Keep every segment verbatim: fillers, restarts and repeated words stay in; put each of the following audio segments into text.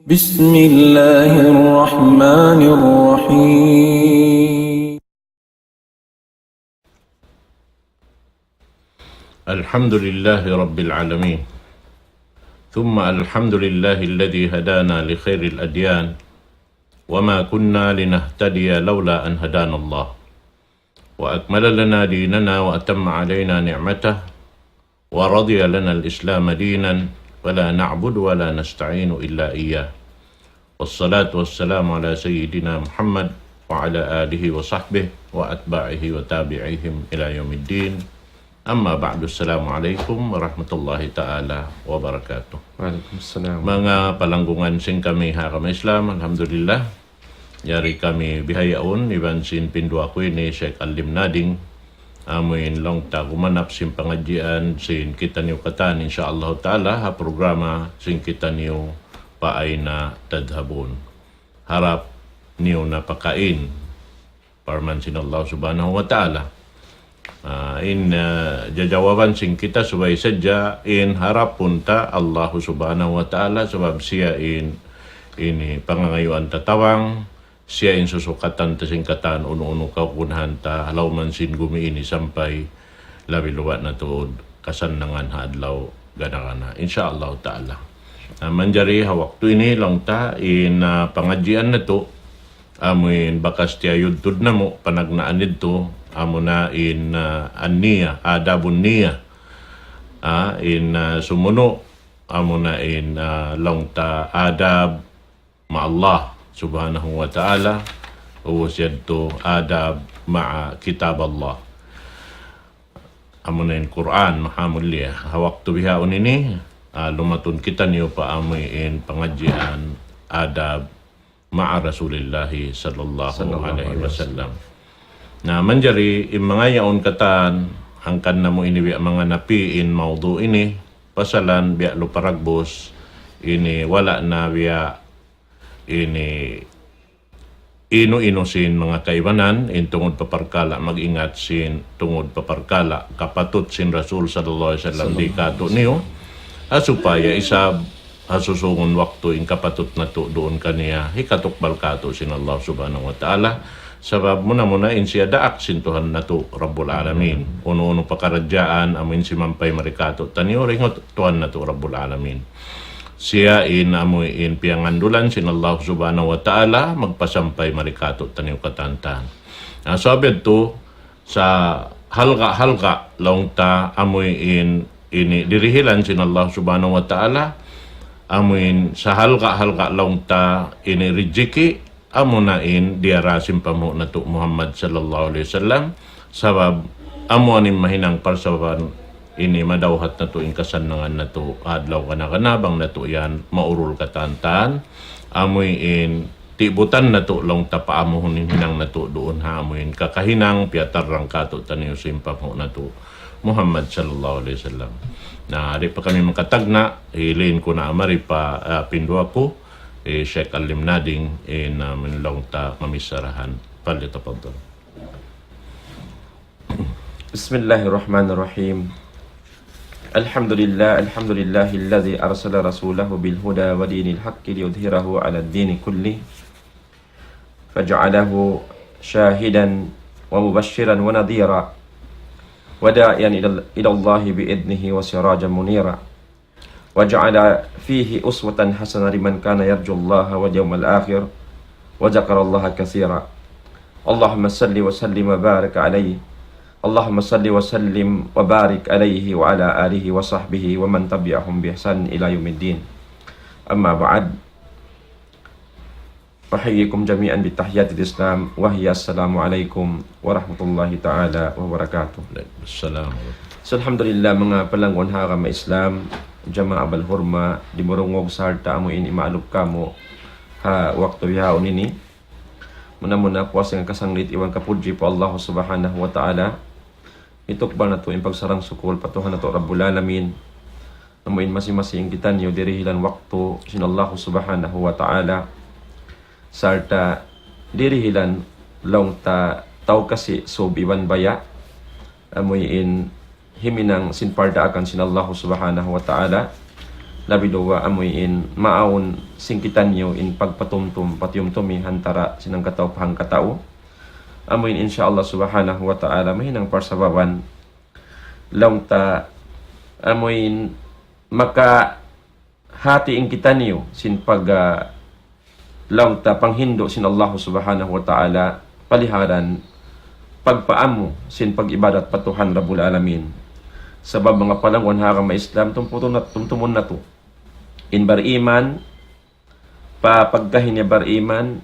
بسم الله الرحمن الرحيم. الحمد لله رب العالمين. ثم الحمد لله الذي هدانا لخير الأديان. وما كنا لنهتدي لولا أن هدانا الله. وأكمل لنا ديننا وأتم علينا نعمته ورضي لنا الإسلام دينا ولا نعبد ولا نستعين إلا إياه. والصلاة والسلام على سيدنا محمد وعلى آله وصحبه وأتباعه وتابعيهم إلى يوم الدين. أما بعد، السلام عليكم ورحمة الله تعالى وبركاته. Wa alaikum salam. Manga palanggungan sin kami ha agama Islam, alhamdulillah. Yari kami bihaun, iban sin pinduwa ku ini, Sheikh Alim Nading, amuin laung ta gumanap sin pangadjian sin kitaniyu katan, insya Allah Ta'ala, ha programa sin kitaniyu pa aina tadhhabun. Harap niyu na pakain. Parman sin Allah Subhanahu wa Ta'ala. Ah, in, ah, jajawaban sin kita subay sadja in harapun ta Allah Subhanahu wa Ta'ala, sabab siya in, ini pangangayuan ta tabang, siya in susukatan ta sin katan unu-unu kagunahan ta, ha lawm sin gumi ini sampay labi luwa na tuud kasannangan ha adlaw gana-gana. Insya Allah Ta'ala. Ah, manjari ha waktu ini laung ta in, ah, pangadjian natu', amuin bakas tiyayudtud namu' panagnaan didtu, amuna in, ah, an-niyah, adabun niyah. Ah, in, ah, sumunu', amuna in, ah, laung ta adab ma Allah Subhanahu wa Ta'ala, ubus yadtu adab ma'a kitab Allah. Amuna in Qur'an, maha mulia. Ha waktu bihaun ini, ah, lumatun kitaniyu pa amuin pangadjian adab ma'a Rasulillahi sallallahu Sallallahu alaihi alaihi wasallam. Na, manjari in manga yaun katan, hangkan namu' ini biya' manga napi in mawdu' ini, pasalan biya' lu paragbus, ini wala' na biya' ini inu-inu sin manga kaibanan, in tungud pa parkala' mag-ingat sin tungud pa parkala' kapatut sin Rasul sallallahu alaihi wasallam di katu'niyu, ha supaya isab ha susungun waktu in kapatut natu' duun kaniya, hikatukbal katu' sin Allah Subhanahu wa Ta'ala, sabab muna-muna in siya daak sin Tuhan natu' Rabbul Alamin. Unu-unu pakaradjaan, amuin simampay mari katu'taniyu, dayn ha Tuhan natu' Rabbul Alamin. Siya in amuin piyangandulan sin Allah Subhanahu wa Ta'ala, magpasampay mari katu'taniyu katantan. Na, sabab yadtu, sa halga'-halga' laung ta amuin ini dirihilan sin Allah Subhanahu wa Ta'ala, amuin sa halga'-halga' laung ta ini rijiki', amuna in diyara sin panghu' natu' Muhammad sallallahu alaihi wasallam, sabab amu ini mahinang parsababan ini madawhat natu' in kasannangan natu' adlaw gana-gana bang natu' yan maurul katantan, amuin tibutan natu' laung ta pa amuhun in hinang natu' duun ha amuin kakahinang piyatarrang katu'taniyu sin panghu' natu' Muhammad sallallahu alaihi wasallam. Na, di' pa kami makatagna', hilin ku na mari pa, ah, pinduwa ku, eh, Sheikh Alim Nading, in, ah, amuin laung ta mamisarahan. Falyatafaddal. بسم الله الرحمن الرحيم. الحمد لله، الحمد لله الذي أرسل رسوله بالهدى ودين الحق ليظهره على الدين كله، فجعله شاهدا ومبشرا ونذيرا، وداعيا إلى، إلى الله بإذنه وسراجا منيرا. وجعل فيه أسوة حسنة لمن كان يرجو الله واليوم الآخر وذكر الله كثيرا. اللهم صل وسلم وبارك عليه. اللهم صل وسلم وبارك عليه وعلى آله وصحبه ومن تبعهم بإحسان إلى يوم الدين. أما بعد. أحييكم جميعا بتحيات الإسلام، وهي السلام عليكم ورحمة الله تعالى وبركاته. Waalaikumsalam. So, alhamdulillah, manga palanggun ha agama Islam, jamaa balhurma, dimurungug sarta' amu in imaalup kamu ha waktu bihaun ini. Muna-muna, puas dayn ha kasanglit iban kapudji pa Allah Subhanahu wa Ta'ala. Itukbal natu' in pagsarang-sukul pa Tuhan natu' Rabbul Alamin. Amu in masi-masi in kitaniyu dirihilan waktu sin Allah Subhanahu wa Ta'ala. Sarta' dirihilan laung ta tau kasi sub iban baya'. Amu in himinang sin pardaakan sin Allah Subhanahu wa Ta'ala. Labi duwa amuin maawn sin kitaniyu in pagpatumtum, patiyumtumi hantara sin hangkatau pa hangkatau. Amuin insya Allah subhanahu wa ta'ala mahinang parsababan laung ta amuin makahati in kitaniyu sin pag, ah, laung ta panghindu' sin Allah subhanahu wa ta'ala paliharan pagpaamu sin pag-ibadat pa Tuhan Rabbul Alamin. Sabab manga palangguan ha agama Islam, tumpumun nat-, tumtumun natu'. In bariman, pa pagkahi niya bariman,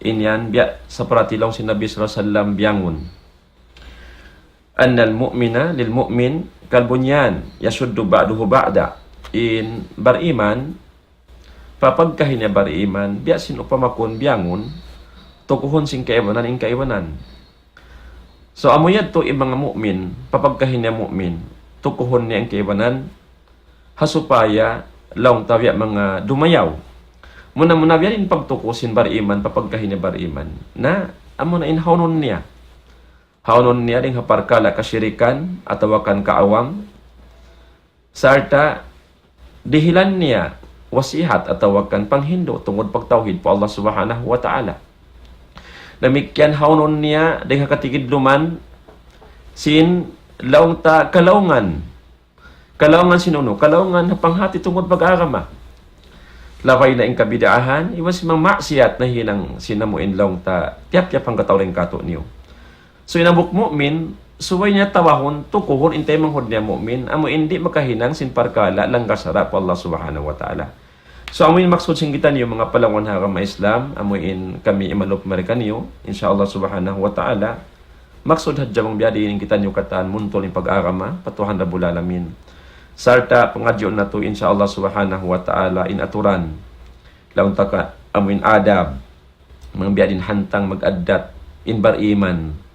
in yan biya' saparati laung sin Nabi sallallahu alayhi wasallam biyangun. أن المؤمن للمؤمن كالبنيان يشد بعضه بعضا. In bariman, pa pagkahi niya bariman, biya' sin upama kun biyangun, tukuhun sin kaibanan in kaibanan. So, amu yadtu in manga mu'min, pa pagkahi niya mu'min, tukuhun niya in kaibanan, ha supaya laung ta biya' manga dumayaw. Muna-muna biya' in pagtuku sin bariman, pa pagkahi niya bariman. Na, amu na in hawnun niya. Hawnun niya dayn ha parkala' kashirikan atawa kan kaawam. Sarta' dihilan niya wasihat atawa kan panghindu' tungud pagtawhid pa Allah Subhanahu wa Ta'ala. Damikkiyan hawnun niya dayn ha katigidluman sin laung ta kalaungan. Kalaungan sin unu, kalaungan ha panghati tungud pag-agama. Labay na in kabidaahan, iban sin manga maksiyat nahinang sin amu in laung ta tiyap-tiyap hangkatau dayn kātu'niyu. So, in hambuuk mu'min, subay niya tawahun, tukuhun in taymanghud niya mu'min, amu in di' makahinang sin parkala' langgal sara' pa Allah Subhanahu wa Ta'ala. So, amu in maksud sin kitaniyu, manga palangguan ha agama Islam, amu in kami imalup mari kaniyu, insya Allah Subhanahu wa Ta'ala, maksud hadja bang biya' diin in kitaniyu katan muntul in pag-agama pa Tuhan Rabbul Alamin. Sarta' pangadjiun natu', insya Allah Subhanahu wa Ta'ala, in aturan, laung ta ka, amu in adab, manga biya' diin hantang mag-addat in bariman,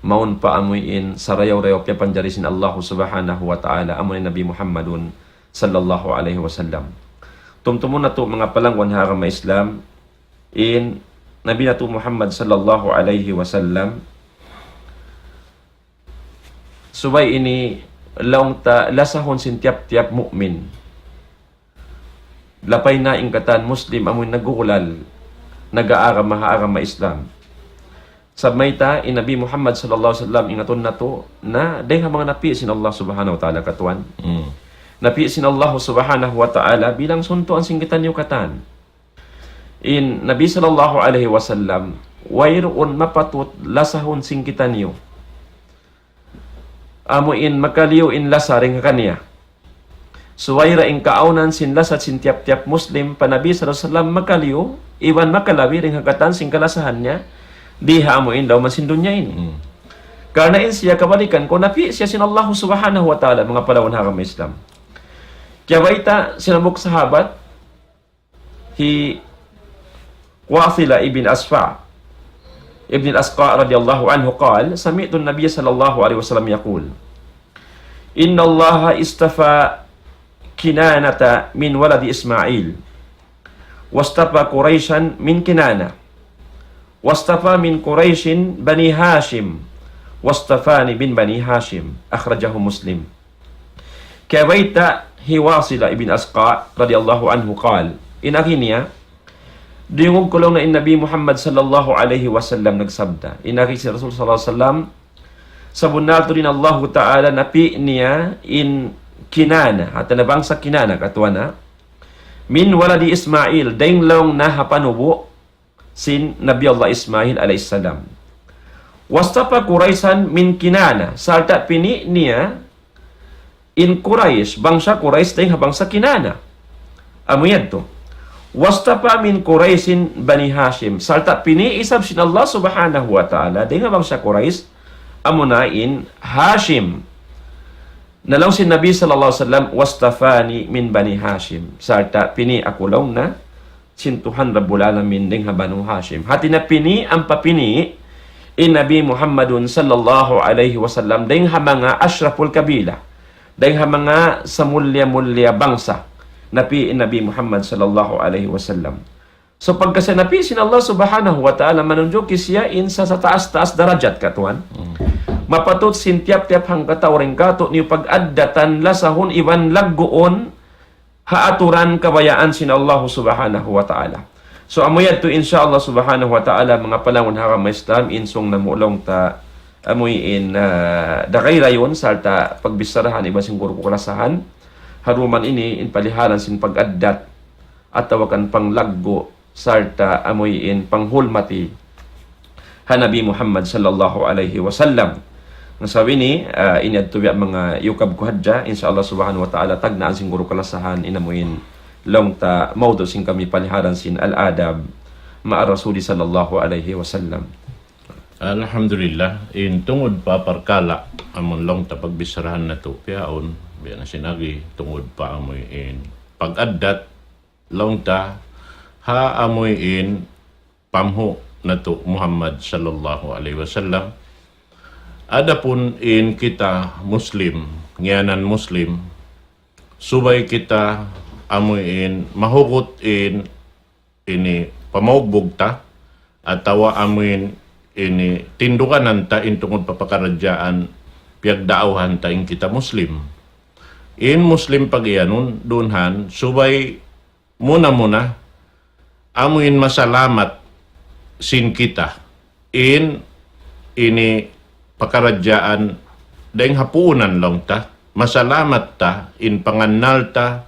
mawn pa amu in sarayaw-rayaw piyapanjari sin Allah Subhanahu wa Ta'ala, amu in Nabi Muhammadun sallallahu alayhi wasallam. Tumtumun natu', manga palangguan ha agama Islam, in Nabi natu' Muhammad sallallahu alayhi wasallam, subay ini laung ta lasahun sin tiyap-tiyap mu'min. Lapay na in katan Muslim amu in nagugulal, nag-aagama ha agama Islam. Sabab mayta', in Nabi Muhammad sallallahu alayhi wasallam, ingatun natu', na dayn ha manga napi' sin Allah Subhanahu wa Ta'ala katuan. Hmm. Napi' sin Allah Subhanahu wa Ta'ala bilang suntuan sin kitaniyu katan. In Nabi sallallahu alayhi wasallam, wayruun mapatut lasahun sin kitaniyu. Amu in makaliyu in lasa dayn ha kaniya. Subay da in kaawnan sin lasa sin tiyap-tiyap Muslim pa Nabi sallallahu alayhi wasallam makaliyu, iban makalabi dayn ha katan sin kalasahan niya, di ha amu in lawm sin dunya ini. Hmm. Karna' in siya kabalikan ku, napi' siya sin Allah Subhanahu wa Ta'ala, manga palangguan ha agama Islam. Kiyabayta' sin hambuuk sahabat, hi Wasila ibn Asfa, ibn al-Asqa radiyallahu anhu قال: سمعت النبي صلى الله عليه وسلم يقول: إن الله اصطفى كنانة من ولد إسماعيل، واصطفى قريشا من كنانة، واصطفى من قريش بني هاشم، واصطفاني من بني هاشم. أخرجه مسلم. Kiyabayta' hi Wasila ibn Asqa radiyallahu anhu قال, in agi niya, diyungug ku laung niya in Nabi Muhammad sallallahu alayhi wasallam nagsabda. In agi sin Rasul sallallahu alayhi wasallam, sabunnal tuud in Allahu Ta'ala napi' niya in Kinana, atawa bangsa Kinana katuan, من ولد إسماعيل, dayn laung niya ha panubu' sin Nabi Allah Ismail alayhis salam. واصطفى قريشا من كنانة, sarta' pini' niya in Quraysh, bangsa Quraysh dayn ha bangsa Kinana. Amu yadtu. واصطفى من قريش بني هاشم, sarta' pini' isab sin Allah Subhanahu wa Ta'ala dayn ha bangsa Quraysh, amuna in Hashim. Na laung sin Nabi sallallahu alayhi wasallam, واصطفاني من بني هاشم. Sarta' pini' aku laung niya sin Tuhan Rabbul Alamin dayn ha Banu Hashim. Hati niya pini' ampa pini' in Nabi Muhammadun sallallahu alayhi wasallam dayn ha manga ashraful qabila, dayn ha manga samulliya-mulliya bangsa, napi' in Nabi Muhammad sallallahu alayhi wasallam. So, pagka siya napi' sin Allah Subhanahu wa Ta'ala, manunjuki siya in sa-, sataas-taas darajat katuan. Hmm. Mapatut sin tiyap-tiyap hangkatau dayn kātu'niyu pag-addatan, lasahun iban lagguun ha aturan kabayaan sin Allah Subhanahu wa Ta'ala. So, amu yadtu, insha Allah Subhanahu wa Ta'ala, manga palangun ha agama Islam, in sung namu' laung ta, amuin, ah, dagay rayon, sarta' pagbicharahan iban sin guru ku kalasahan, ha duman ini in palihalan sin pag-addat, atawa kan panglaggu', sarta' amuin panghulmati ha Nabi Muhammad sallallahu alayhi wasallam. Na sa' ini, ah, ini yadtu biya' manga yukab ku hadja, insha Allah Subhanahu wa Ta'ala, tagnaan sin guru kalasahan, in amuin laung ta mawdu' sin kami palihalan sin al-adab ma'a Rasuli sallallahu alayhi wasallam. Alhamdulillah, in tungud pa parkala' amun laung ta pagbicharahan natu', piyaun, biya' na sin agi, tungud pa amuin pag-addat, laung ta, ha amuin pamhu' natu' Muhammad sallallahu alayhi wasallam. Adapun in kita Muslim, ngiyanan Muslim, subay kita amuin mahugut in ini pamaugbug ta, atawa amuin ini tinduganan ta in tungud pa pakaradjaan piyagdaawhan ta in kita Muslim. In Muslim pagiyanun, dunhan, subay muna-muna, amuin masalamat sin kita in ini pakaradjaan dayng ha puunan laung ta, masalamat ta in pangannal ta,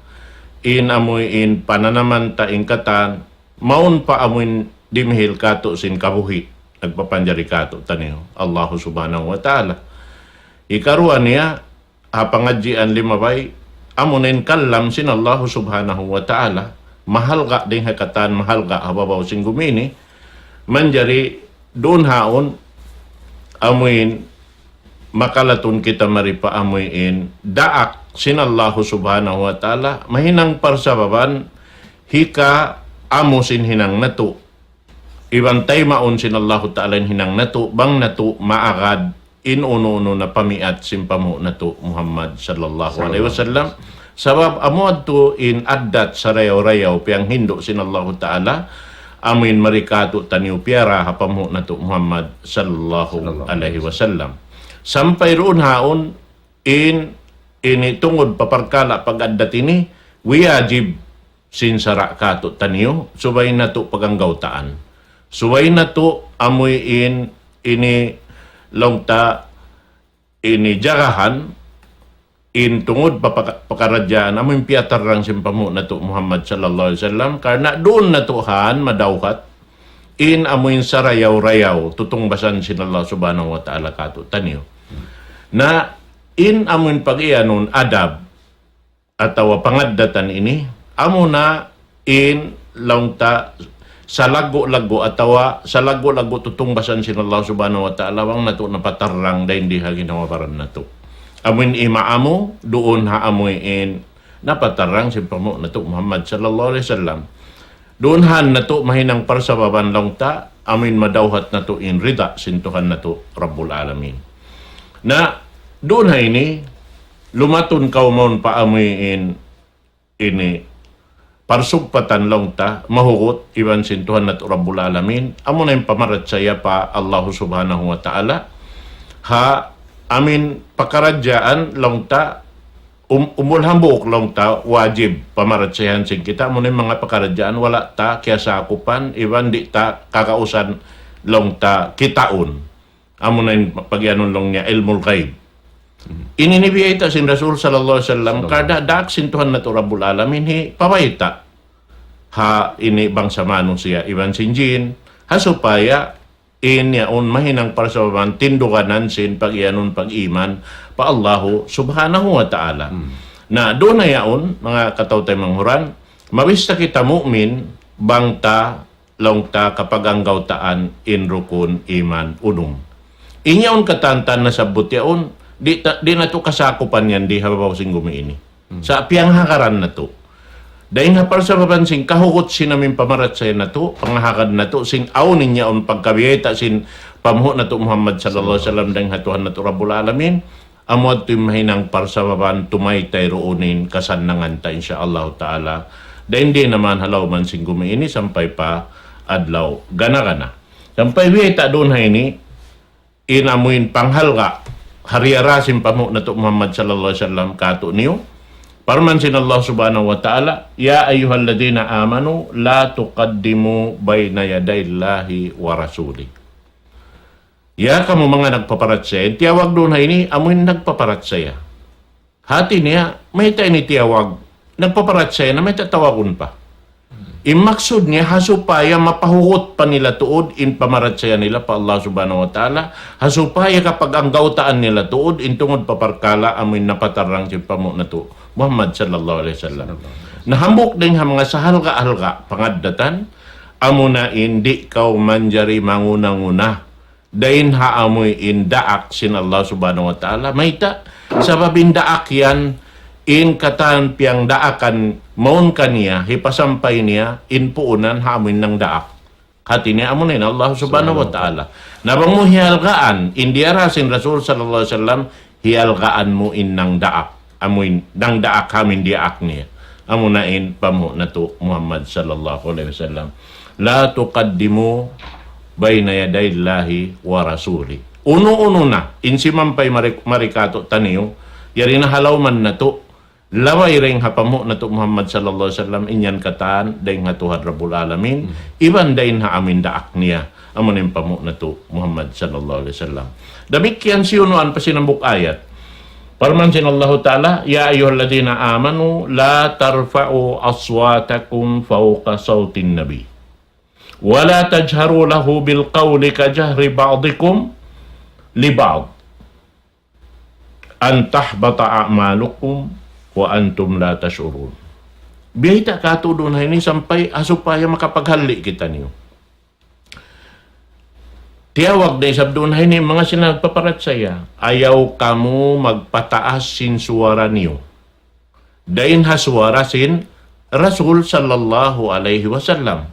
in amuin pananaman ta in katan, mawn pa amuin dimihil katu' sin kabuhi', nagpapanjari katu' taniyu, Allahu Subhanahu wa Ta'ala. Ikaruwa niya, ha pangadjian limabay, amuin kalam sin Allahu Subhanahu wa Ta'ala, mahalga' dayng ha katan, mahalga' ha babaw sin gumi ini, manjari duun haun, amuin makalatun kita mari pa amuin daak sin Allahu Subhanahu wa Ta'ala, mahinang parsababan hika amu sin hinang natu'. Iban taymaun sin Allahu Ta'ala in hinang natu', bang natu' maagad in unu-unu na pamiat sin pamhu' natu' Muhammad sallallahu alayhi wasallam. Sabab amu yadtu in addat sarayaw-rayaw piyanghindu' sin Allahu Ta'ala, amuin mari katu' taniyu piyara ha pamhu' natu' Muhammad sallallahu alayhi wasallam. Sampay duun haun in ini tungud pa parkala' pag-addat ini, wiyajib sin sara' katu' taniyu, subay natu' paganggawtaan. Subay natu' amuin ini laung ta ini jagahan, in tungud pa paka-, pakaradjaan, amuin piyatarrang sin pamhu' natu' Muhammad sallallahu alayhi wasallam, karna' duun natu' han madawhat, in amuin sarayaw-rayaw, tutungbasan sin Allah Subhanahu wa Ta'ala katu' taniyu. Na, in amuin pagiyanun adab, atawa pangaddatan ini, amuna in laung ta salaggu'-laggu' atawa salaggu'-laggu' tutungbasan sin Allah Subhanahu wa Ta'ala, bang natu' napatarrang dayn di ha ginhawa-baran natu'. Amuin imaamu, duun ha amuin napatarrang sin pamhu' natu' Muhammad sallallahu alayhi wasallam. Duun han natu' mahinang parsababan laung ta, amuin madawhat natu' in rida sin Tuhan natu' Rabbul Alamin. Na, duun ha ini, lumatun kaw mawn pa amuin ini, parsugpatan laung ta, mahugut, iban sin Tuhan natu' Rabbul Alamin, amuna in pamarachaya pa Allahu Subhanahu wa Ta'ala, ha amuin pakaradjaan laung ta, um, umul hambuuk laung ta wajib pamarachayahan sin kita, amuna in manga pakaradjaan wala' ta kiyasakupan, iban di' ta kagausan laung ta kitaun. Amuna in pagiyanun laung niya ilmul ghaib. Ini in biyayta' sin Rasul sallallahu alayhi wasallam, sallallahu, kada daak sin Tuhan natu' Rabbul Alamin, hipabayta' ha ini bangsa manusiya' iban sin jin, ha supaya in yaun mahinang parsababan tinduganan sin pagiyanun pag-iman pa Allahu Subhanahu wa Ta'ala. Hmm. Na, duun na yaun, manga kataw-taymanghuran, mabista kita mu'min, bang ta, laung ta, kapaganggawtaan in rukun iman unum. In yaun katantan nasabbut yaun, di' ta, di' natu' kasakupan yan di ha babaw sin gumi ini. Hmm. Sa' piyanghagaran natu'. Dayn ha parsababan sin kahugut sin amuin pamarachaya natu', pangahagad natu', sin awn in yaun pagkabiyayta' sin pamhu' natu' Muhammad sallallahu alayhi wasallam dayn ha Tuhan natu' Rabbul Alamin, amu yadtu in mahinang parsababan tumaytay duun in kasannangan ta, insya Allah Ta'ala. Dayn di na man ha lawm sin gumi ini sampay pa adlaw gana-gana. Sampay biyayta' duun ha ini, in amuin panghalga' ha riyara sin pamhu' natu' Muhammad sallallahu alayhi wasallam katu'niyu, Parman sin Allah Subhanahu wa Ta'ala, يا أيها الذين آمنوا لا تقدموا بين يدي الله ورسوله. Ya kamu manga nagpaparachaya, in tiyawag duun ha ini, amuin nagpaparachaya. Hati niya, mayta' ini tiyawag, nagpaparachaya na mayta' tawagun pa. In maksud niya, ha supaya mapahugut pa nila tuud in pamarachaya nila pa Allah Subhanahu wa Ta'ala, ha supaya kapag-anggawtaan nila tuud in tungud pa parkala' amuin napatarrang sin pamu' natu' Muhammad sallallahu alayhi wasallam. Na hambuuk dayn ha manga sahalga'-halga' pangaddatan, amuna in di' kaw manjari manguna-nguna dayn ha amuin daak sin Allah Subhanahu wa Ta'ala. Mayta'? Sabab in daak yan, in katan piyagdaakan mawn kaniya, hipasampay niya, in puunan ha amuin nangdaak. Hati niya amuna in Allah Subhanahu wa Ta'ala. Na bang mu hihalgaan, in diyara sin Rasul sallallahu alayhi wasallam, hihalgaan mu in nangdaak. Amuin nangdaak ha amuin diyaak niya. Amuna in pamu' natu' Muhammad sallallahu alayhi wasallam. لا تقدموا بين يدي الله ورسوله. Unu-unu na, in simampay mari, mari kātu'niyu, yari na ha lawman natu', labay dayn ha pamu' natu' Muhammad sallallahu alayhi wasallam, in yan katan, dayn ha Tuhan Rabbul Alamin, iban dayn ha amuin daak niya, amuna in pamu' natu' Muhammad sallallahu alayhi wasallam. Damikkiyan siyunuan pa sin hambuuk ayat. Parman sin Allahu Ta'ala, يا أيها الذين آمنوا لا ترفعوا أصواتكم فوق صوت النبي ولا تجهروا له بالقول كجهر بعضكم لبعض أن تحبط أعمالكم وأنتم لا تشعرون. Biyayta' kātu' duun ha ini sampay ha supaya makapaghalli' kitaniyu. Tiyawag da isab duun ha ini manga sila nagpaparachaya. Ayaw kamu magpataas sin suwara niyu dayn ha suwara sin Rasul sallallahu alayhi wasallam.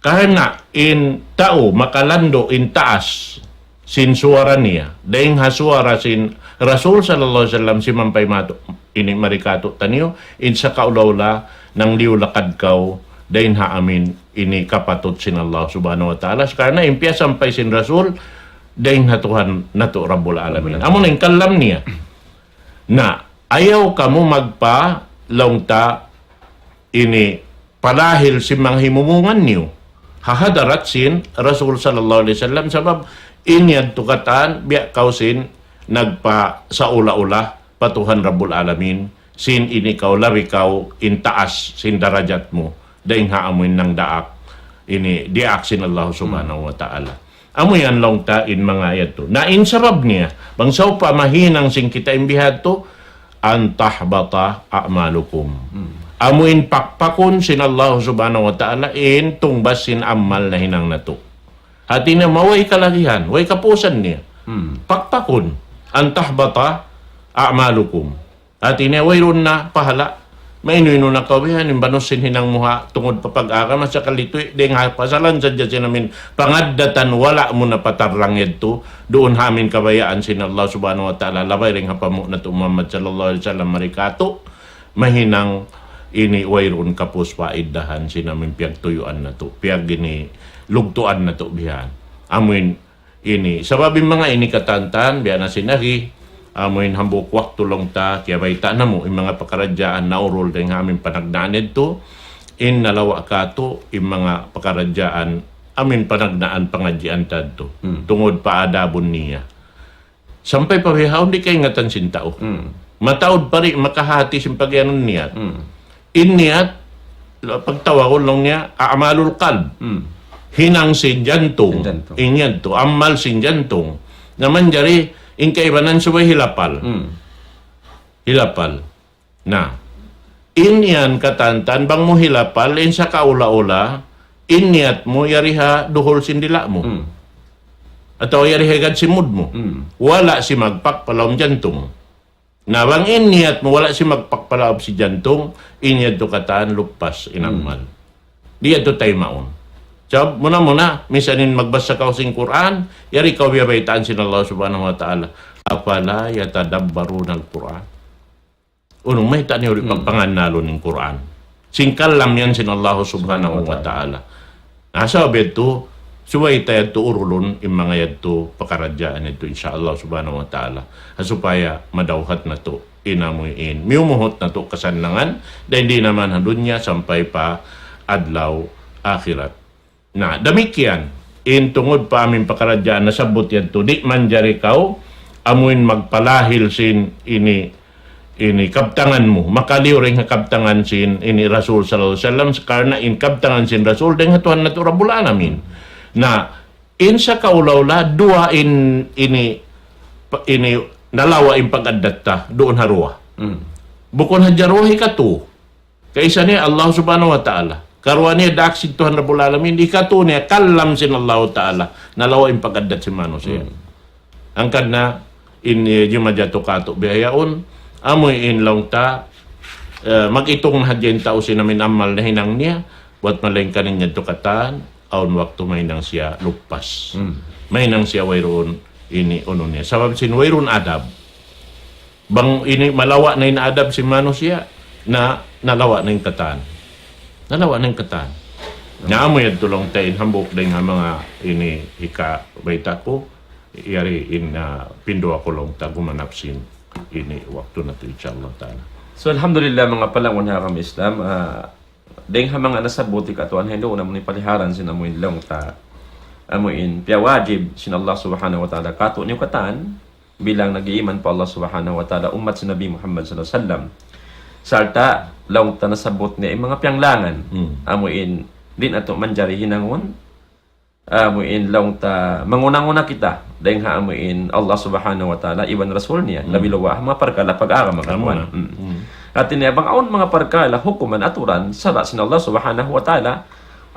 Karna' in tau makalandu' in taas sin suwara niya dayn ha suwara sin Rasul sallallahu alayhi wasallam, simampay matu' ini mari kātu'niyu, in sakaula-ula nangliyu-lakad kaw dayn ha amuin ini kapatut sin Allah Subhanahu wa Ta'ala. Karna' in piyasampay sin Rasul dayn ha Tuhan natu' Rabbul Alamin. Amuna in kalam niya. Na, ayaw kamu magpa, laung ta, ini palahil sin manga himumungan niyu ha hadarat sin Rasul sallallahu alayhi wasallam, sabab in yadtu katan, biya' kaw sin nagpasaula-ula pa Tuhan Rabbul Alamin, sin ini kaw labi kaw in taas sin darajat mu dayn ha amuin nangdaak, ini diyaak sin Allah Subhanahu wa Ta'ala. Amu yan laung ta in manga yadtu. Na in sabab niya, bang sawpama hinang sin kita in bihadtu, أن تحبط أعمالكم. Amu in pakpakun sin Allah Subhanahu wa Ta'ala in tungbas sin amal nahinang natu'. Hati niya, way kalagihan, way kapusan niya. Pakpakun. أن تحبط أعمالكم. Hati niya, wayruun na pahala'. Mainu-inu na kaw bihan, in banus sin hinang mu ha tungud pa pag-agama, sakali tuwi', dayn ha pasalan sadja sin amuin pangaddatan, wala' mu na patarrang yadtu, duun ha amuin kabayaan sin Allah Subhanahu wa Ta'ala, labay dayn ha pamu' natu' Muhammad sallallahu alayhi wasallam mari kātu', mahinang ini wayruun kapus paidahan sin amuin piyagtuyuan natu', piyag ini lugtuan natu' bihan. Amuin ini. Sabab in manga ini katantan, biya' na sin agi, amuin hambuuk waktu laung ta, kiyabayta' namu', in manga pakaradjaan naurul dayn ha amuin panagnaan yadtu, in nalawa' kātu', in manga pakaradjaan, amuin panagnaan pangadjian ta yadtu. Tungud pa adabun niya. Sampay pa bihaun di' kaingatan sin tau. Mataud pa di' makahati sin pagiyanun niyat. In niyat, pagtawagun laung niya, أعمال القلب. Hinang sin jantung. Sin jantung. In yadtu, amal sin jantung. Na manjari, in kaibanan subay hilapal. Hilapal. Na, in yan katantan, bang mu hilapal, in sakaula-ula, in niyat mu, yari ha duhul sin dila' mu. Atawa yari ha higad sin mud mu. Wala' simagpak pa lawm jantung. Na bang in niyat mu wala' simagpak pa lawm sin jantung, in yadtu katan lupas in amal. Di' yadtu taymaun. Sabab muna-muna, misan in magbasa kaw sin Qur'an, yari kaw biyabaytaan sin Allah Subhanahu wa Ta'ala. أفلا يتدبرون القرآن. Unu, mayta' niyu di' pagpangannalun in Qur'an? Sin kalam yan sin Allah Subhanahu wa Ta'ala. Na, sabab yadtu, subay ta yadtu urulun, in manga yadtu, pakaradjaan yadtu, insya Allah Subhanahu wa Ta'ala. Ha supaya madawhat natu', in amuin miyumuhut natu' kasannangan, dayn di' naman ha dunya sampay pa adlaw akhirat. Na, damikkiyan, in tungud pa amuin pakaradjaan nasabbut yadtu, di' manjari kaw amuin magpalahil sin ini, ini kabtangan mu, makaliyu dayn ha kabtangan sin ini Rasul sallallahu alayhi wasallam, karna' in kabtangan sin Rasul dayn ha Tuhan natu' Rabbul Alamin. Na, in sakaula-ula, duwa in ini, pa-, ini nalawa' in pag-addat ta duun ha duwa. Hmm. Bukun hadja duwa, hikatu. Kaisa niya Allah Subhanahu wa Ta'ala. Karuwa niya daak sin Tuhan Rabbul Alamin. Hikatu niya kalam sin Allah Ta'ala. Nalawa' in pag-addat sin manusiya'. Hmm. Hangkan na in, eh, jumajatu katu' bihaun, amuin laung ta, eh, mag-itung na hadja in tau sin amuin amal nahinang niya, buwat malaingkan in yadtu katan, awn waktu mahinang siya lupas. Hmm. Mahinang siya wayruun ini unu niya. Sabab sin wayruun adab. Bang ini malawa' na in adab sin manusiya', na nalawa' na in katan. Nalawa' na in katan. Na amu yadtu laung ta in hambuuk dayn ha manga ini hikabayta' ku, yari in, ah, pinduwa ku laung ta gumanap sin ini waktu natu', insya Allah ta'ala. So, alhamdulillah, manga palangun ha agama Islam, ah, dayn ha manga nasabbut hikatu, amu in paliharan sin amuin laung ta, amuin piyawajib sin Allah Subhanahu wa Ta'ala katu'niyu katan, bilang nag-iiman pa Allah Subhanahu wa Ta'ala, ummat sin Nabi Muhammad sallallahu alayhi wasallam. Sarta' laung ta nasabbut niya in manga piyanglangan, Hmm. amuin di' natu' manjari hinangun, amuin laung ta manguna-nguna kita dayn ha amuin Allah Subhanahu wa Ta'ala iban Rasul niya, Hmm. labi luwa' ha manga parkala' pag-agama. Amu na. Hmm. Hmm. Hati niya bang awn manga parkala' hukuman, aturan, sara' sin Allah Subhanahu wa Ta'ala,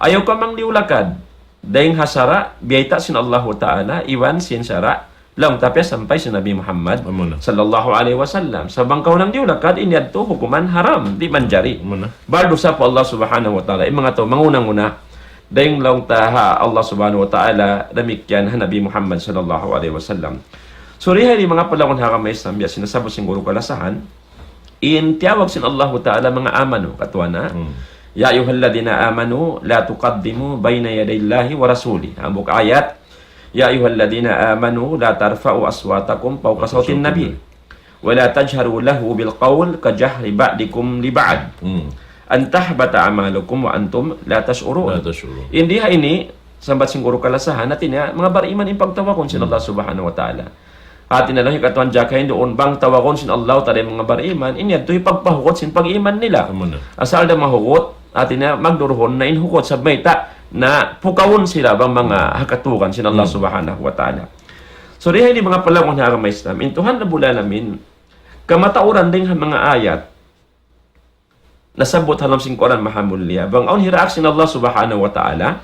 ayaw kaw mangliyu-lakad dayn ha sara', biyayta' sin Allahu Ta'ala iban sin sara', laung ta piyasampay sin Nabi Muhammad Amu na. sallallahu alayhi wasallam. Sa' bang kaw nangliyu-lakad, in yadtu hukuman haram, di' manjari. Amu na. Bardusa pa Allah Subhanahu wa Ta'ala in manga tau manguna-nguna dayn laung ta ha Allah Subhanahu wa Ta'ala, damikkiyan ha Nabi Muhammad sallallahu alayhi wasallam. So, dayn ha ini manga palangun ha agama Islam, biya' sin nasabbut sin guru kalasahan, in tiyawag sin Allahu Ta'ala manga amanu, katuan na, Hmm. يا أيها الذين آمنوا لا تقدموا بين يدي الله ورسوله. Hambuuk ayat, يا أيها الذين آمنوا لا ترفعوا أصواتكم فوق صوت النبي ولا تجهروا له بالقول كجهر بعضكم لبعض Hmm. أن تحبط أعمالكم وأنتم لا تشعرون. La tash'urun. Di ha ini, sambat sin guru kalasahan, hati niya, manga bariman in pagtawagun sin Hmm. Allah Subhanahu wa Ta'ala. Hati niya laung hikatu, hangkan duun bang tawagun sin Allah Ta'ala in manga bariman, in yadtu hipagpahugut sin pag-iman nila. Amu na. Asal da mahugut, hati niya magduruhun na in hugut, sabab mayta' na pukawun sila bang manga ha katugan sin Allah Hmm. Subhanahu wa Ta'ala. So, dayn ha ini manga palangun ha agama Islam, in Tuhan Rabbul Alamin, kamatauran dayn ha manga ayat, nasabbut ha lawm sin Qur'an Mahamulliya, bang awn hiraak sin Allah Subhanahu wa Ta'ala,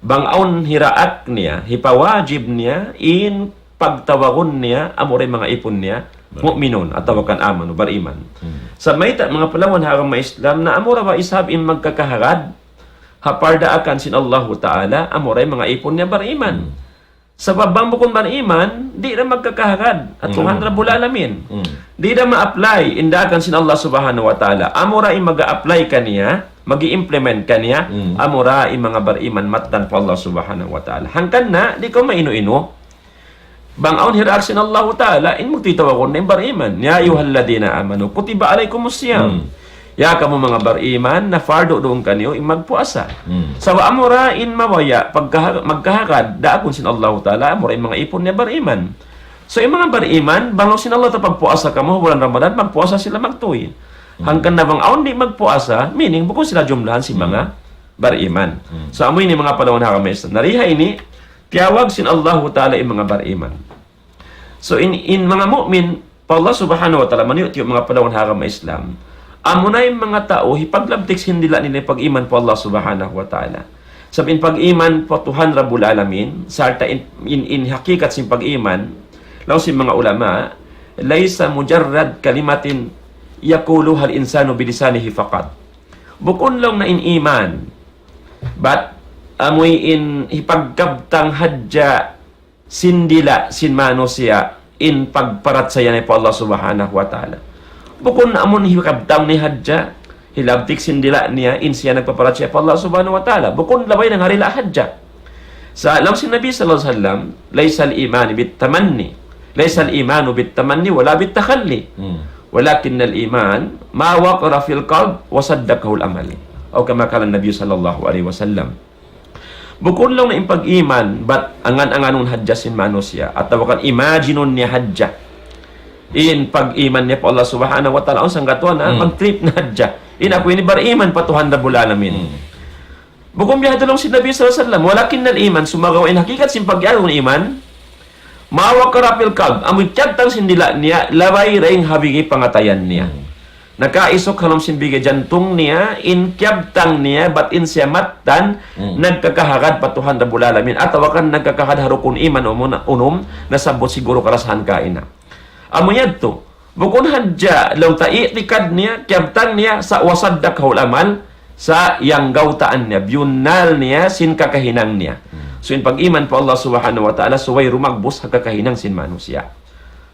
bang awn hiraak niya, hipawajib niya, in pagtawagun niya, amura in manga ipun niya, Bar- mu'minun, atawa kan amanu, bariman. Hmm. Sa' mayta' manga palangun ha agama Islam, na amura ba isab in magkakahagad ha pardaakan sin Allahu Ta'ala, amura in manga ipun niya bariman. Hmm. Sabab bang bukun bariman, di' da magkakahagad ha Tuhan Hmm. Rabbul Alamin. Hmm. Di' da ma-apply in daakan sin Allah Subhanahu wa Ta'ala. Amura in mag-a-apply kaniya, mag-i-implement kaniya, Hmm. amura in manga bariman mattan pa Allah Subhanahu wa Ta'ala. Hangkan na, di' kaw mainu-inu. Bang awn hiraak sin Allahu Ta'ala, in magtitawagun na in bariman. يا أيها الذين آمنوا كتب عليكم الصيام. Hmm. Ya kamu manga bariman, napardu duun kaniyu in magpuasa. Hmm. Sabab amura in mabaya' pagkaha-, magkahagad, daakun sin Allahu Ta'ala, amura in manga ipun niya bariman. So, in manga bariman, bang laung sin Allah Ta'ala pagpuasa kamu, bulan Ramadan, magpuasa sila magtuy. Hmm. Hangkan na bang awn di' magpuasa, meaning, bukun sila jumlahan sin Hmm. manga bariman. Hmm. So, amu ini manga palangun ha agama Islam. Na dayn ha ini, tiyawag sin Allahu Ta'ala in manga bariman. So, in, in manga mu'min, pa Allah Subhanahu wa Ta'ala, maniyu'-tiyu' manga palangun ha agama Islam. Amuna in manga tau, hipaglabtik sin dila' nila in pag-iman pa Allah Subhanahu wa Ta'ala. Sabab in pag-iman pa Tuhan Rabbul Alamin, sarta' in, in, in hakikat sin pag-iman, laung sin manga ulama, ليس مجرد كلمة يقولها الإنسان بلسانه فقط. Bukun laung na in iman, bat amuin hipagkabtang hadja sin dila' sin manusiya' in pagparachaya niya pa Allah Subhanahu wa Ta'ala. Bukun amun hikabtang niya hadja, hilabtik sin dila' niya in siya nagpaparachaya pa Allah Subhanahu wa Ta'ala. Bukun labay na ha dila' hadja. Sa' laung sin Nabi sallallahu alayhi wasallam, ليس الإيمان بالتمني، ليس الإيمان بالتمني ولا بالتخلي. Hmm. ولكن الإيمان ما وقر في القلب وصدقه العمل. أو كما قال النبي صلى الله عليه وسلم. Bukun laung niya in pag-iman, bat angan-anganun hadja sin manusiya', atawa kan imagine-un niya hadja. In pag-iman niya pa Allah Subhanahu wa Ta'ala, awn sangkatuan na, Hmm. mag-trip na hadja. In aku ini bariman pa Tuhan Rabbul Alamin. Hmm. Bukun biya' ha laung sin Nabi sallallahu alayhi wasallam, ولكن الإيمان, sumagawa' in hakikat sin pag-iman, ما وقر في القلب, amu in kiyabtang sin dila' niya, labay dayn ha bigi pangatayan niya. Hmm. Nakaisuk ha lawm sin bigi jantung niya, in kiyabtang niya, bat in siya mattan, Hmm. nagkakahagad pa Tuhan Rabbul Alamin, atawa kan nagkakahagad ha rukun iman umun-, unum, nasabbut siguru kalasahan kaina. Amu yadtu, bukun hadja laung ta i'tikad niya, kiyabtang niya, sa' وصدقه العمل, sa' iyanggawtaan niya, biyunnal niya, sin kakahinang niya. Hmm. So, in pag-iman pa Allah Subhanahu wa Ta'ala, subay rumagbus ha kakahinang sin manusiya'.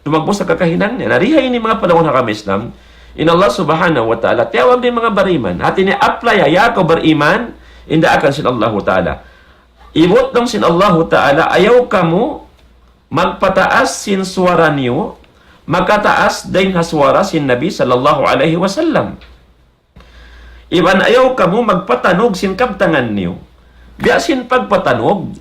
Rumagbus ha kakahinang niya. Na, di ha ini manga palawan ha agama Islam, in Allah Subhanahu wa Ta'ala, tiyawag niya manga bariman. Hati niya apply, ya kaw bariman, in daakan sin Allahu Ta'ala. Ibut laung sin Allahu Ta'ala, ayaw kamu magpataas sin suwara niyu, makataas dayn ha suwara sin Nabi sallallahu alayhi wasallam. Iban ayaw kamu magpatanug sin kabtangan niyu. Biya' sin pagpatanug,